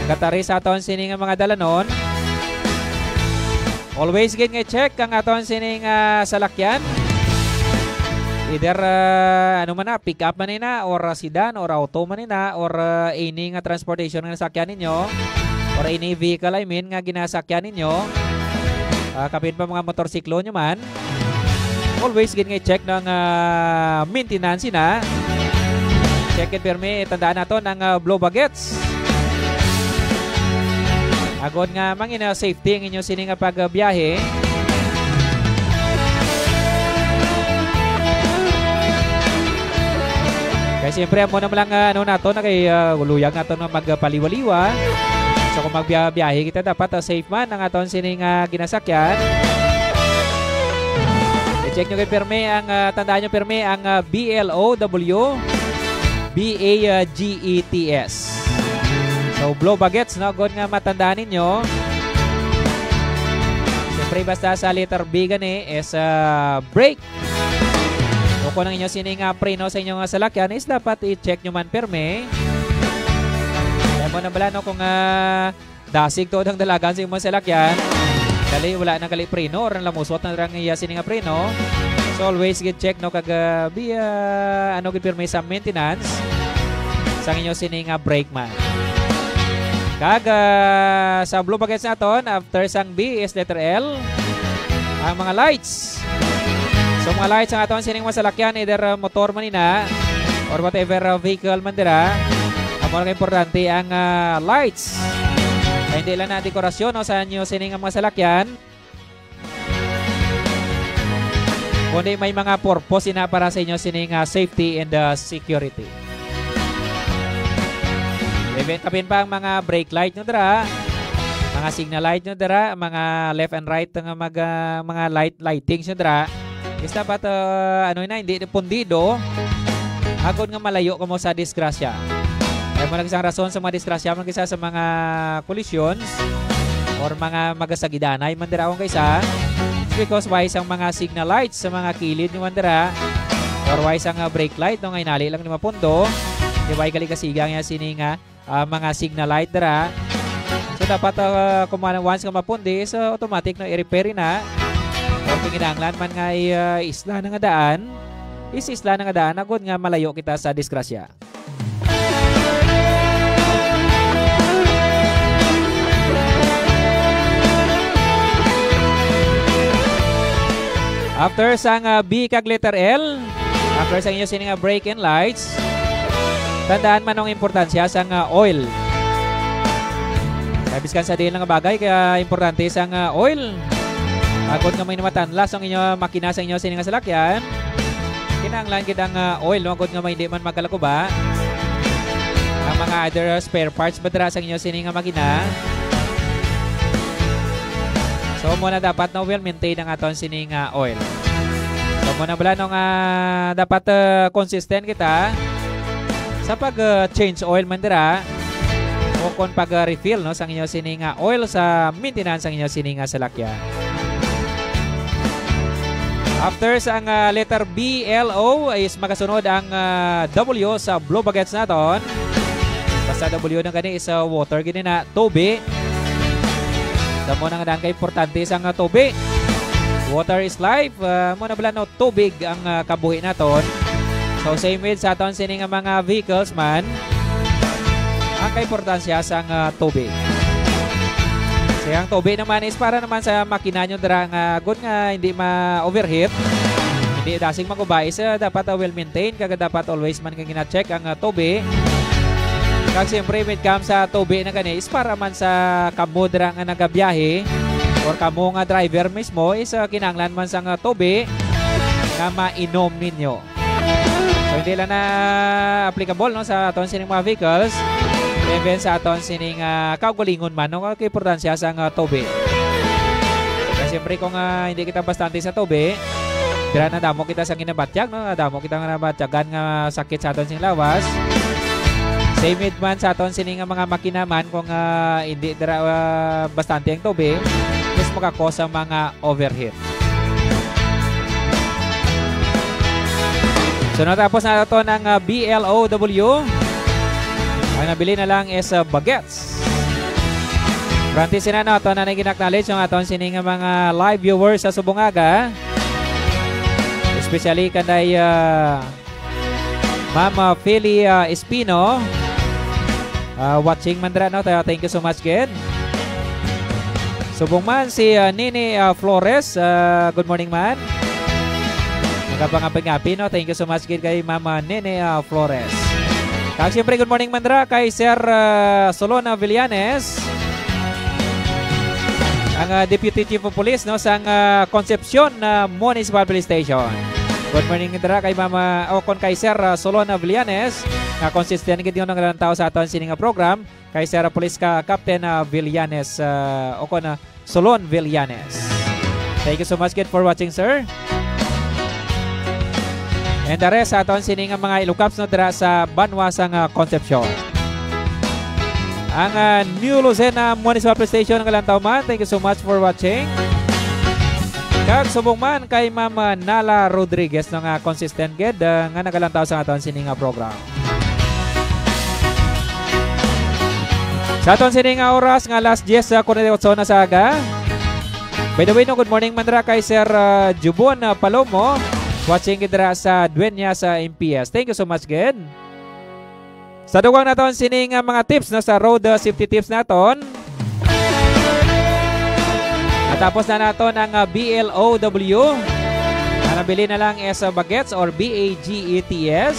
Katari sa aton sini nga mga dalanon. Always gid nga i-check ang aton sini nga salakyan. Either, uh, ano man na, pick up man ina, or, uh, sedan, or auto man ina, or, uh, any nga transportation nga nasakyan ninyo, or any vehicle, I mean, nga ginasakyan ninyo. Ah, kapin pa mga motorsiklo nyo man. Always gid nga i-check ang, ah, maintenance na. Check it pirmi, tandaan nato ang, ah, blow bagets. Agod nga mangin, ah, safety ang inyo sini nga pagbiyahe. Kay siyempre, amo na lang, ah, ano nato na kay, ah, luyag nato na magpaliwa-liwa. So, kung magbiyahe kita, dapat, ah, safe man ang aton sining, ah, ginasakyan. I-check nyo kay pirmi ang, ah, tandaan nyo pirmi ang, ah, B L O W, B A G E T S. So, blow bagets, no? Good nga matandaan ninyo. Siyempre, basta sa letter B gani is, ah, brake. O kung ang inyo sini nga preno sa inyo nga salakyan is dapat i-check nyo man pirmi. Kaya mo na bala, no, kung, ah, dasig to ang dalagan sa imong salakyan. Dali, wala na gali preno or lamusot na lang iya sini nga preno. So always gid check, no, kag, ah, bi, ah, ano gid pirmi sa maintenance sang inyo sini nga brake man. Kag, ah, sa blue bagets naton, after sang B is letter L, ang mga lights. So, mga lights ang aton sining mga salakyan, either, uh, motor man ina, or whatever, uh, vehicle man dira. Amo lang importante ang, uh, lights. Kaya hindi lang na dekorasyon, no, sa inyo sining mga salakyan. Kundi may mga purpose ina para sa inyo sining, uh, safety and, uh, security. Even kapin pa ang mga brake light nyo dira, mga signal light nyo dira, mga left and right nga mag, ah, mga light, lightings nyo dira, is dapat, ah, ano na, hindi pundido, agod nga malayo kamo sa disgrasya. Kaya mo nag isang rason sa mga disgrasya, man kisa sa mga collisions, or mga magasagidanay man dira akong kaisa, it's because why sang mga signal lights sa mga kilid nyo man dira, or why sang, ah, brake light, no, nga inali lang ni mapundo, di ba, ikali kasiga nga sini nga, ah, mga signal light dira. So, dapat, ah, kung man-, once nga mapundi, so automatic na i-repair na. O kung kinahanglan man nga i-, ah, isla na nga daan, is isla na nga daan, agod nga malayo kita sa disgrasya. After sang, ah, B kag letter L, after sang inyo sini nga brake and lights, tandaan man ang importansya sang, ah, oil. Kay biskan sa diin lang nga bagay, kaya importante sang, ah, oil. Agod nga may namatanlas ang inyo makina sa inyo sini nga salakyan, kinahanglan gid ang, ah, oil, no? Agod nga may hindi man magkalakuba ang mga other spare parts ba dira sa inyo sini nga makina. So, muna dapat na well maintain ang aton sini nga oil. So, muna bala, no, nga dapat, uh, consistent kita sa pag, uh, change oil man dira o kung pag, uh, refill, no, sa inyo sini nga oil sa maintenance sa inyo sini nga salakyan. After sang, uh, letter B L O is makasunod ang, uh, W sa blue bagets naton. Basta W na gani is, uh, water gini na, tubi. Sa mo nang daan ka importante sang, uh, tubi. Water is life. Uh, mo na bala, no, tubig ang, ah, kabuhi naton. So, same with sa aton sini nga mga vehicles man, ang kaimportansya sang, ah, tubig. Kaya ang tubig naman is para naman sa makina nyo dira nga good nga hindi ma-overheat. Hindi dasig maguba is, ah, dapat, ah, well maintained, kag dapat always man nga gina-check ang, ah, tubig. Kag siyempre, when it comes sa tubig na gani, is para man sa kamo dira nga nagabiyahe or kamo nga driver mismo is, ah, kinahanglan man sang, ah, tubig nga mainom ninyo. So, hindi lang na applicable, no, sa aton sining mga vehicles, even sa aton sining, ah, kaugalingon man, no, ang importansya sang, ah, tubig. Kaya siyempre, kung, ah, hindi kita bastante sa tubig, dira na damo kita sa ginabatyag, no, damo kita nga nabatyagan nga sakit sa aton sing lawas. Humid man sa aton sini nga mga makina man, kung, ah, hindi dira, ah, bastante ang tubig, is maka-cause ang mga overheat. So, natapos na ato ng, ah, B L O W. Ang nabili na lang is, ah, bagets. Practice na, no? Ato na nang gin-acknowledge ang aton sini nga mga live viewers sa subong aga. Especially kanday, ah, Ma'am, ah, Philly, ah, Espino. Ah, watching man dira, no? Ta-, thank you so much, gid. Subong man si, ah, Nini, ah, Flores. Ah, good morning, man. Magapangapin-ngapin, no? Thank you so much, gid, kay Ma'am, ah, Nini, ah, Flores. Kag siyempre, good morning, man dira kay Sir, ah, Solon, ah, Villanes. Ang, ah, Deputy Chief of Police, no, sang, ah, Concepcion, ah, Municipal Police Station. Good morning dira kay Mama, o kon kay Sir, ah, Solon, ah, Villanes, nga consistent gid yung naglantaw sa aton sini nga program, kay Sir, ah, Police ka Captain, ah, Villanes, ah, o kon, ah, Solon Villanes. Thank you so much gid for watching, sir. And the rest sa aton sini nga mga Ilocaps, no, dira sa banwa sang, ah, Concepcion. Ang, ah, New Lucena Municipal Police Station nga lantaw man. Thank you so much for watching. Kag subong man kay Ma'am, ah, Nala Rodriguez, no, nga consistent gid, ah, nga nagalantaw sa aton sini nga program. Sa aton sini nga oras nga alas diyes, ah, kwarenta y ocho na sa aga. By the way, no, good morning man ra kay Sir, ah, Jubon, ah, Palomo, watching gid dira sa Dueñas, ah, M P S. Thank you so much gid. Sa dugang naton sini nga mga tips, no, sa road, ah, safety tips naton. Natapos na naton ang, ah, B L O W. Ang nabili na lang is, ah, bagets or B A G E T S.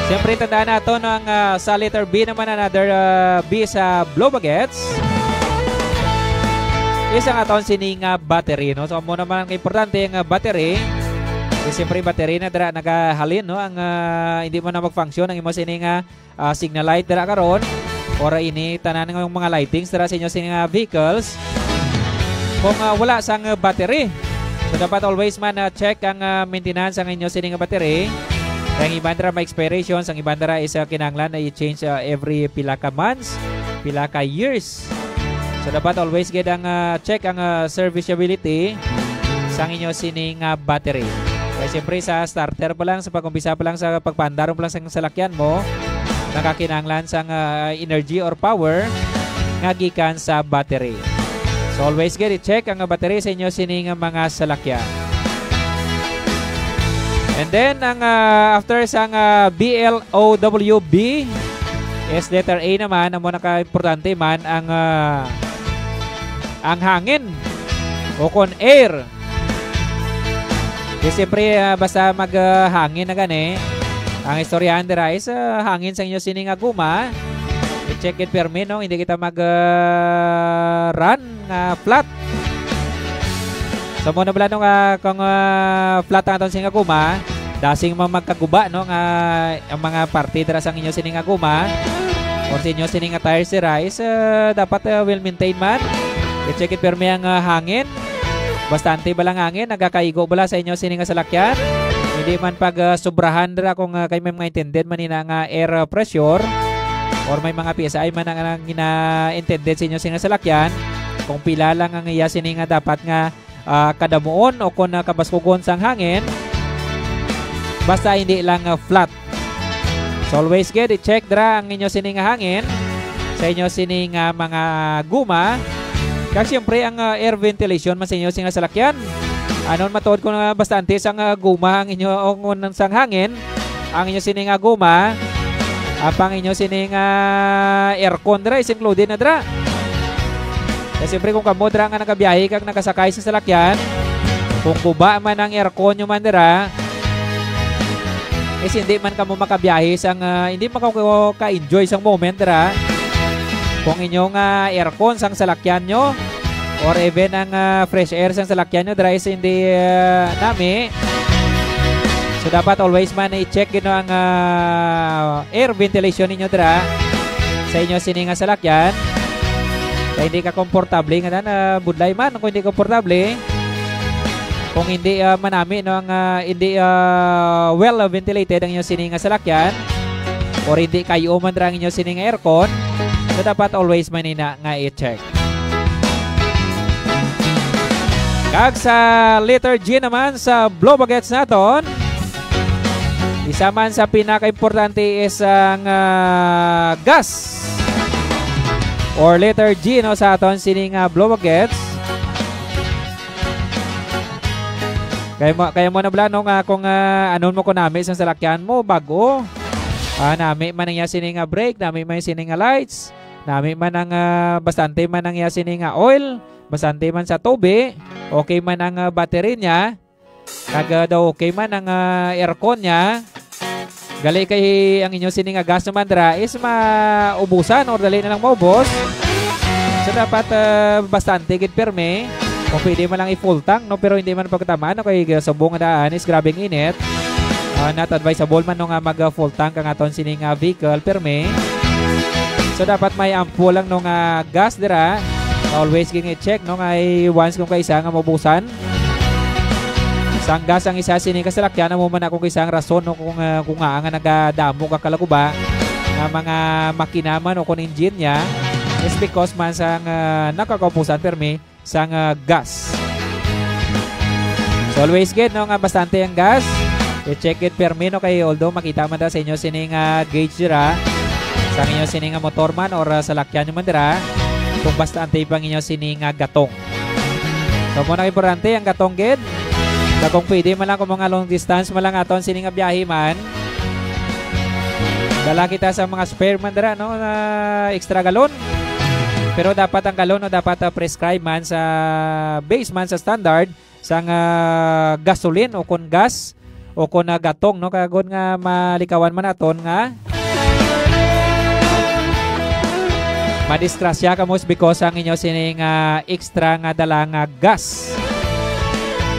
Siyempre, tandaan naton ang, ah, sa letter B naman, another, ah, B sa Blue Bagets. Isa nga aton sini nga battery, no? So, amo naman ang importante nga battery. Kasi siyempre, battery na dira nagahalin, no? Ang, ah, hindi mo na mag-function ang imo sini nga, ah, signal light dira karon. Or ini tanan nga mga lightings dira sa inyo sini nga vehicles. Kung, ah, wala sang battery. So, dapat always man, ah, check ang, ah, maintenance ang inyo sini nga battery. Kay ang iban dira may expiration, ang iban dira is, ah, kinahanglan na i-change, ah, every pila ka months, pila ka years. So, dapat always gid ang, ah, check ang, ah, serviceability sang inyo sini nga battery. Kay siyempre, sa starter pa lang, sa pag-umpisa pa lang, sa pagpaandar pa lang sa salakyan mo, nakakinahanglan sang, ah, energy or power nga gikan sa battery. So, always gid i-check ang battery sa inyo sini nga mga salakyan. And then, ang, ah, after sang, ah, B L O W B, is letter A naman, amo naka-importante man ang, ah, ang hangin o kon air. Di siyempre, ah, basta mag, ah, hangin na gani, ang istoryahan dira is, ah, hangin sa inyo sini nga guma. I-check it permi, no? Hindi kita mag, ah, run nga flat. So, mo na bala, no, nga kung, ah, flat ang aton sini nga guma, dasing man magkaguba, no, nga ang mga parte dira sang inyo sini nga guma or sa inyo sini nga tires dira is, ah, dapat, ah, well maintained man. I-check it permi ang, ah, hangin. Bastante ba lang hangin? Nagakaigo bala sa inyo sini nga salakyan? Hindi man pag, ah, sobrahan dira kung, ah, kay may mga intended man ina nga air, ah, pressure or may mga P S I man ang, ang gina-intended sa inyo sini nga salakyan. Kung pila lang ang iya sini nga dapat nga, ah, kadamuon o kung, ah, kabaskugon sang hangin, basta hindi lang, ah, flat. So always gid, i-check dira ang inyo sini nga hangin sa inyo sini nga mga guma. Kag siyempre, ang, ah, air ventilation man sa inyo sini nga salakyan. Anon matuod ko nga bastante sang, ah, guma ang inyo, o ngon sang hangin, ang inyo sini nga guma, apang inyo sini nga aircon dira is included na dira. Kay siyempre, kung kamo dira nga nagabiyahe kag nagasakay sa salakyan, kung guba man ang aircon nyo man dira, is hindi man kamo makabiyahe sang, ah, hindi man kamo ka-enjoy sang moment dira. Kung inyo nga aircon sang salakyan nyo, or even ang, ah, fresh air sang salakyan nyo dira is hindi, ah, nami, so dapat always man i-check gid, no, ang, ah, air ventilation ninyo dira sa inyo sini nga salakyan. Kay hindi ka komportable nga na, ah, budlay man kung hindi komportable. Kung hindi, ah, manami, no, ang, ah, hindi, ah, well ventilated ang inyo sini nga salakyan, or hindi kayo man ra ang inyo sining aircon, so dapat always man ina nga i-check. Kag sa letter G naman sa blow bagets naton, isa man sa pinakaimportante is ang, ah, gas. Or letter G, no, sa aton sining, ah, blow bagets. Kaya mo, kaya mo na bala, no, nga kung, ah, anon mo ko nami sang salakyan mo, bago. Ah, nami man ang iya sini nga brake, nami man sini nga lights, nami man ang, ah, bastante man ang iya sini nga oil, bastante man sa tubi, okay man ang, ah, battery niya, kag, ah, daw okay man ang, ah, aircon niya. Gali kay ang inyo sini nga gas naman dira is maubusan or dali na lang maubos. So, dapat, ah, bastante gid pirmi. Kung pwede man lang i-full tank, no? Pero hindi man pagtamaan, no? Kay subong nga daan is grabing init. Ah, not advisable man, no, nga mag, ah, full tank ang aton sini nga vehicle pirmi. So, dapat may ample lang, no, nga gas dira. Always gini-check, no, nga i-, once kung kaisa nga maubusan. Sang gas ang isa sini ka salakyan, amo man ako isang rason, no, kung, ah, kung nga nga nagadamo ka kalaguba nga mga makina man o kung engine niya, is because man sang, ah, nakakaupusan permi sang, ah, gas. So, always gid, no, nga bastante ang gas. I-check it permi, no, kay although makita man ta sa inyo sini nga gauge dira, sa inyo sini nga motor man or, ah, salakyan nyo man dira, kung bastante pa ang inyo sini nga gatong. So, mo na importante ang gatong gid. Sa kung pwede man lang, kung mga long distance man lang aton sini nga biyahe man, dala kita sa mga spare man dira, no, na extra galon. Pero dapat ang galon, no, dapat, ah, prescribe man sa base man sa standard sang, ah, gasoline o kon gas o kon, ah, gatong, no, kagod nga malikawan man naton nga madisgrasya kamo because ang inyo sini nga extra nga dala nga gas.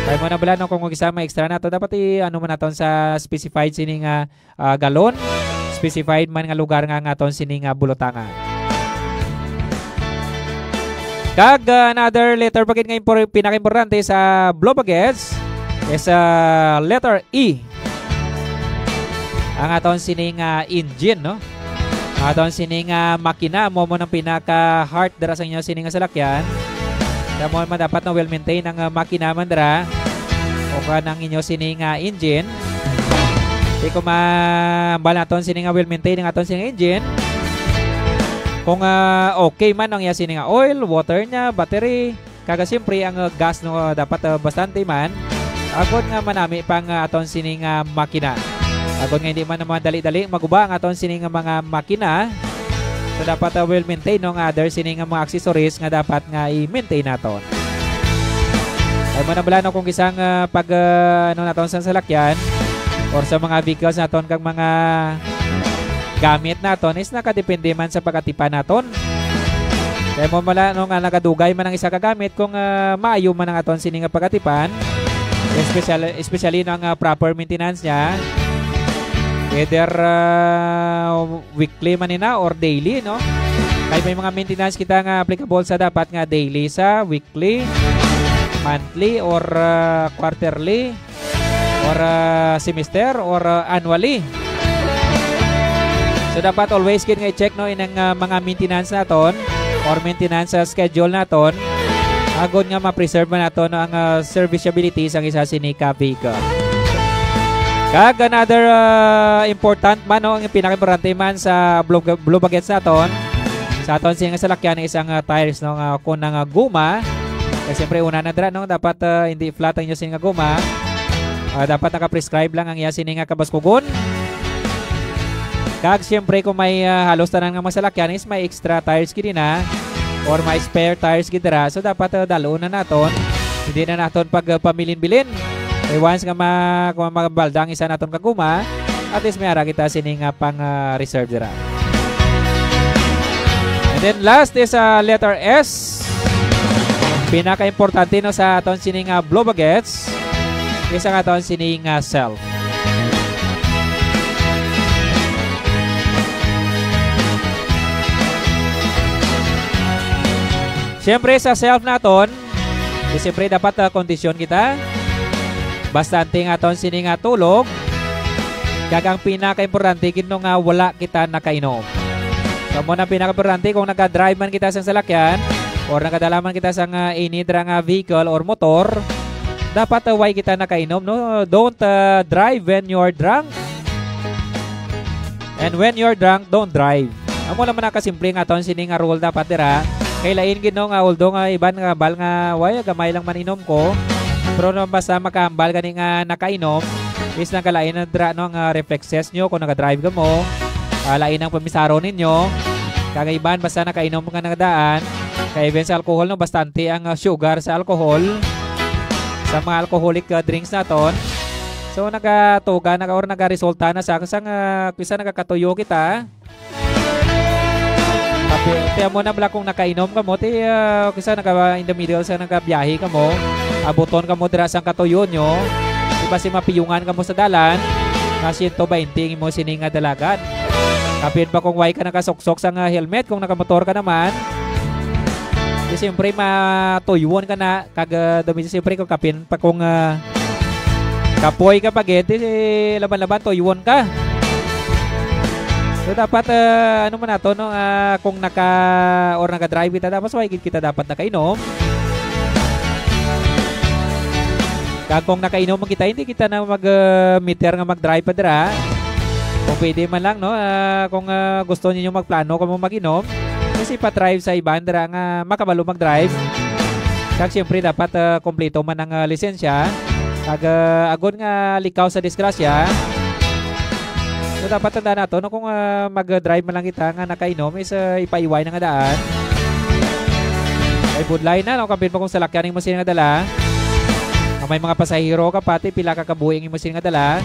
Kay mo na bala, no, kung isa may extra nato, dapat i-, ano man naton sa specified sini nga, ah, galon, specified man nga lugar nga, nga aton sini nga bulutangan. Kag, ah, another letter pa gid nga impor-, pinakaimportante sa blow bagets is, ah, letter E. Ang aton sini nga engine, no? Aton sini nga makina, mo mo nang pinaka-heart dira sa inyo sini nga salakyan. Kaya mo man dapat na well-maintain ang, ah, makina man dira. O ka nang inyo sini nga engine. Di ko ma-, hambal naton sini nga well-maintain ang aton sini nga engine. Kung, ah, okay man ang iya sini nga oil, water niya, battery, kaga siyempre ang, ah, gas, no, dapat, ah, bastante man. Agod nga manami pang, ah, aton sini nga makina. Agod nga hindi man naman dali-dali maguba ang aton sini nga mga makina. So, dapat, ah, well maintain, no, nga other sini nga mga accessories nga dapat nga i-maintain naton. Ay mo na bala, no, kung isang, ah, pag, ah, ano naton sa salakyan or sa mga vehicles naton kag mga gamit naton is nakadepende man sa pagatipan naton. Kaya mo mala, no, nga nagadugay man ang isa ka gamit kung, ah, maayo man ang aton sini nga pagatipan, especially, especially no, ang, ah, proper maintenance niya, either, ah, weekly man ina or daily, no? Kay may mga maintenance kita nga applicable sa dapat nga daily, sa weekly, monthly, or, ah, quarterly, or, ah, semester, or, ah, annually. So, dapat always gid nga i-check, no, inang, ah, mga maintenance naton or maintenance, ah, schedule naton, agod nga ma-preserve man naton ang, ah, serviceability sang isa sini ka vehicle. Kag another, ah, important man, no, ang pinaka-importante man sa blow, blow bagets naton, sa aton sini nga salakyan is ang, ah, tires, no, nga kun ang, ah, guma. Kay siyempre, una na dira, no, dapat, ah, hindi flat ang inyo sini nga guma. Ah, dapat naka-prescribe lang ang iya sini nga kabaskugon. Kag siyempre, kung may, ah, halos tanan nga mga salakyan is may extra tires gid na or may spare tires gid dira. So, dapat, ah, dalon na naton. Hindi na naton pag, ah, pamilin-bilin. Eh, once nga ma-, kung mabalda ang isa naton ka guma, at least may ara kita sini nga pang, ah, reserve dira. And then last is, ah, letter S. Pinaka-importante, no, sa aton sini nga blow bagets is ang aton sini nga self. Siyempre, sa self naton, di siyempre dapat, ah, kondisyon kita. Bastante nga aton sini nga tulog. Kag ang pinakaimportante gid, no, nga wala kita nakainom. So, amo na pinakaimportante, kung naga-drive man kita sang salakyan or nagadala man kita sang, ah, any dira nga vehicle or motor, dapat, ah, way kita nakainom, no? Don't, ah, drive when you're drunk. And when you're drunk, don't drive. Amo lang man ang kasimple nga aton sini nga rule dapat dira. Kay lain gid, no, nga although nga iban nga hambal nga, "Way, gamay lang man inom ko." Pero no, basta makahambal gani nga nakainom, is nagalain na dira, no, nga reflexes nyo kung nagadrive ka mo. Ah, lain ang pamisaron ninyo. Kag iban, basta nakainom ka na daan. Kay even sa alcohol, no, bastante ang, ah, sugar sa alcohol. Sa mga alcoholic, ah, drinks naton. So, nagatuga na or nagaresulta na sa, sa nga, kisa nagakatuyo kita. Tapi, ti amo na bala kung nakainom ka mo, ti, ah, kisa naga, in the middle sa nagabiyahe ka mo, abuton ka mo dira sang katuyo nyo, di ba si mapiyungan ka mo sa dalan, nga siyento baynte ang imo sini nga dalagan. Kapin pa kung way ka nakasuksok sa nga helmet, kung nakamotor ka naman, di siyempre matuywon ka na, kag, ah, dumi siyempre kung kapin pa kung, ah, kapoy ka pa gid, eh, laban-laban, tuywon ka. So, dapat, ah, ano man nato, no? Ah, kung naka, or naga-drive kita, dapat way gid kita dapat nakainom. Kag kung nakainom man kita, hindi kita na mag, ah, meter nga mag-drive pa dira. Kung pwede man lang, no? Ah, kung, ah, gusto ninyo magplano kamo mag-inom, kasi pa-drive sa iban dira nga makabalo mag-drive. Kag siyempre, dapat, ah, kompleto man ang, ah, lisensya. Kag, ah, agod nga likaw sa disgrasya. So, dapat tandaan nato, no, kung, ah, mag-drive man lang kita nga nakainom, is, ah, ipaiway na nga daan. Ay, budlay na, no? Kapin pa kung salakyan ang imo sini nga dala. Nga may mga pasahero ka, pati pila ka kabuhi ang imo sini nga dala.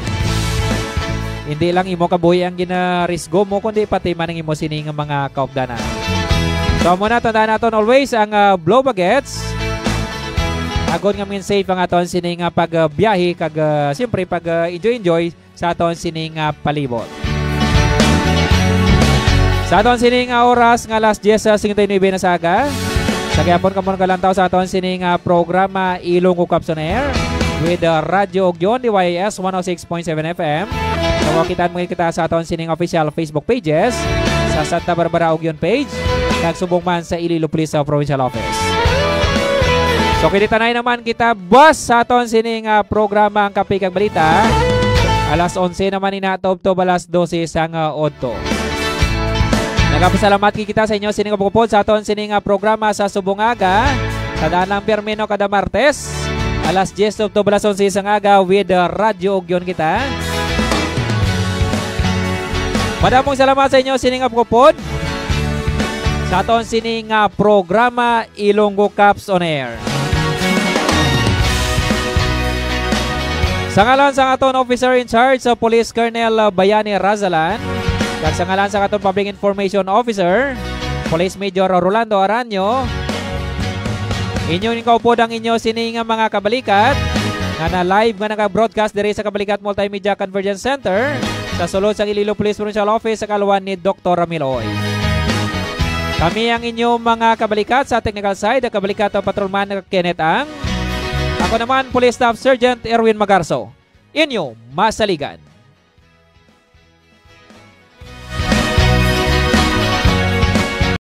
Hindi lang imo kabuhi ang ginarisgo mo, kundi pati man ang imo sini nga mga kaupdanan. So, amo na, tandaan naton always ang, ah, blow bagets. Agod nga maging safe ang aton sini nga pagbiyahe kag, ah, siyempre pag, ah, enjoy-enjoy sa aton sini nga palibot. Sa aton sini nga oras nga alas diyes sa singkwenta y nuebe na sa aga, sa gihapon kamo nagalantaw sa aton sini nga programa Ilonggo Caps on Air with, uh, Radyo Ugyon, D Y S one oh six point seven F M. Sa mga kita mo kita sa aton sining official Facebook pages, sa Santa Barbara Ugyon page, kag subong man sa Iloilo Police, uh, Provincial Office. So, kinitanay naman kita, boss, sa aton sining, uh, programa Ang Kape kag Balita. Alas onse naman ina, tubtob alas dose sang, uh, udto. Nagapasalamat kita sa inyo sining pagpupod sa aton sining, uh, programa sa subong nga aga. Sa daan lang pirmi, no, kada Martes, alas diyes tubtob alas onse sang aga with, uh, Radyo Ugyon kita. Madamong salamat sa inyo sining pagpupod sa aton sining, uh, programa Ilonggo Caps on Air. Sa ngalan sa aton officer in charge sa Police, Colonel Bayani Razalan, kag sa ngalan sa aton Public Information Officer, Police Major Rolando Aranyo, inyo ning kaupod ang inyo sini nga mga kabalikat nga na live nga nagabroadcast diri sa Kabalikat Multimedia Convergence Center sa sulod sa Iloilo Police Provincial Office sa kaluan ni Doktor Ramil Oy. Kami ang inyong mga kabalikat sa technical side, ang kabalikat o patrolman na Kenneth Ang. Ako naman, Police Staff Sergeant Erwin Magarso. Inyo masaligan.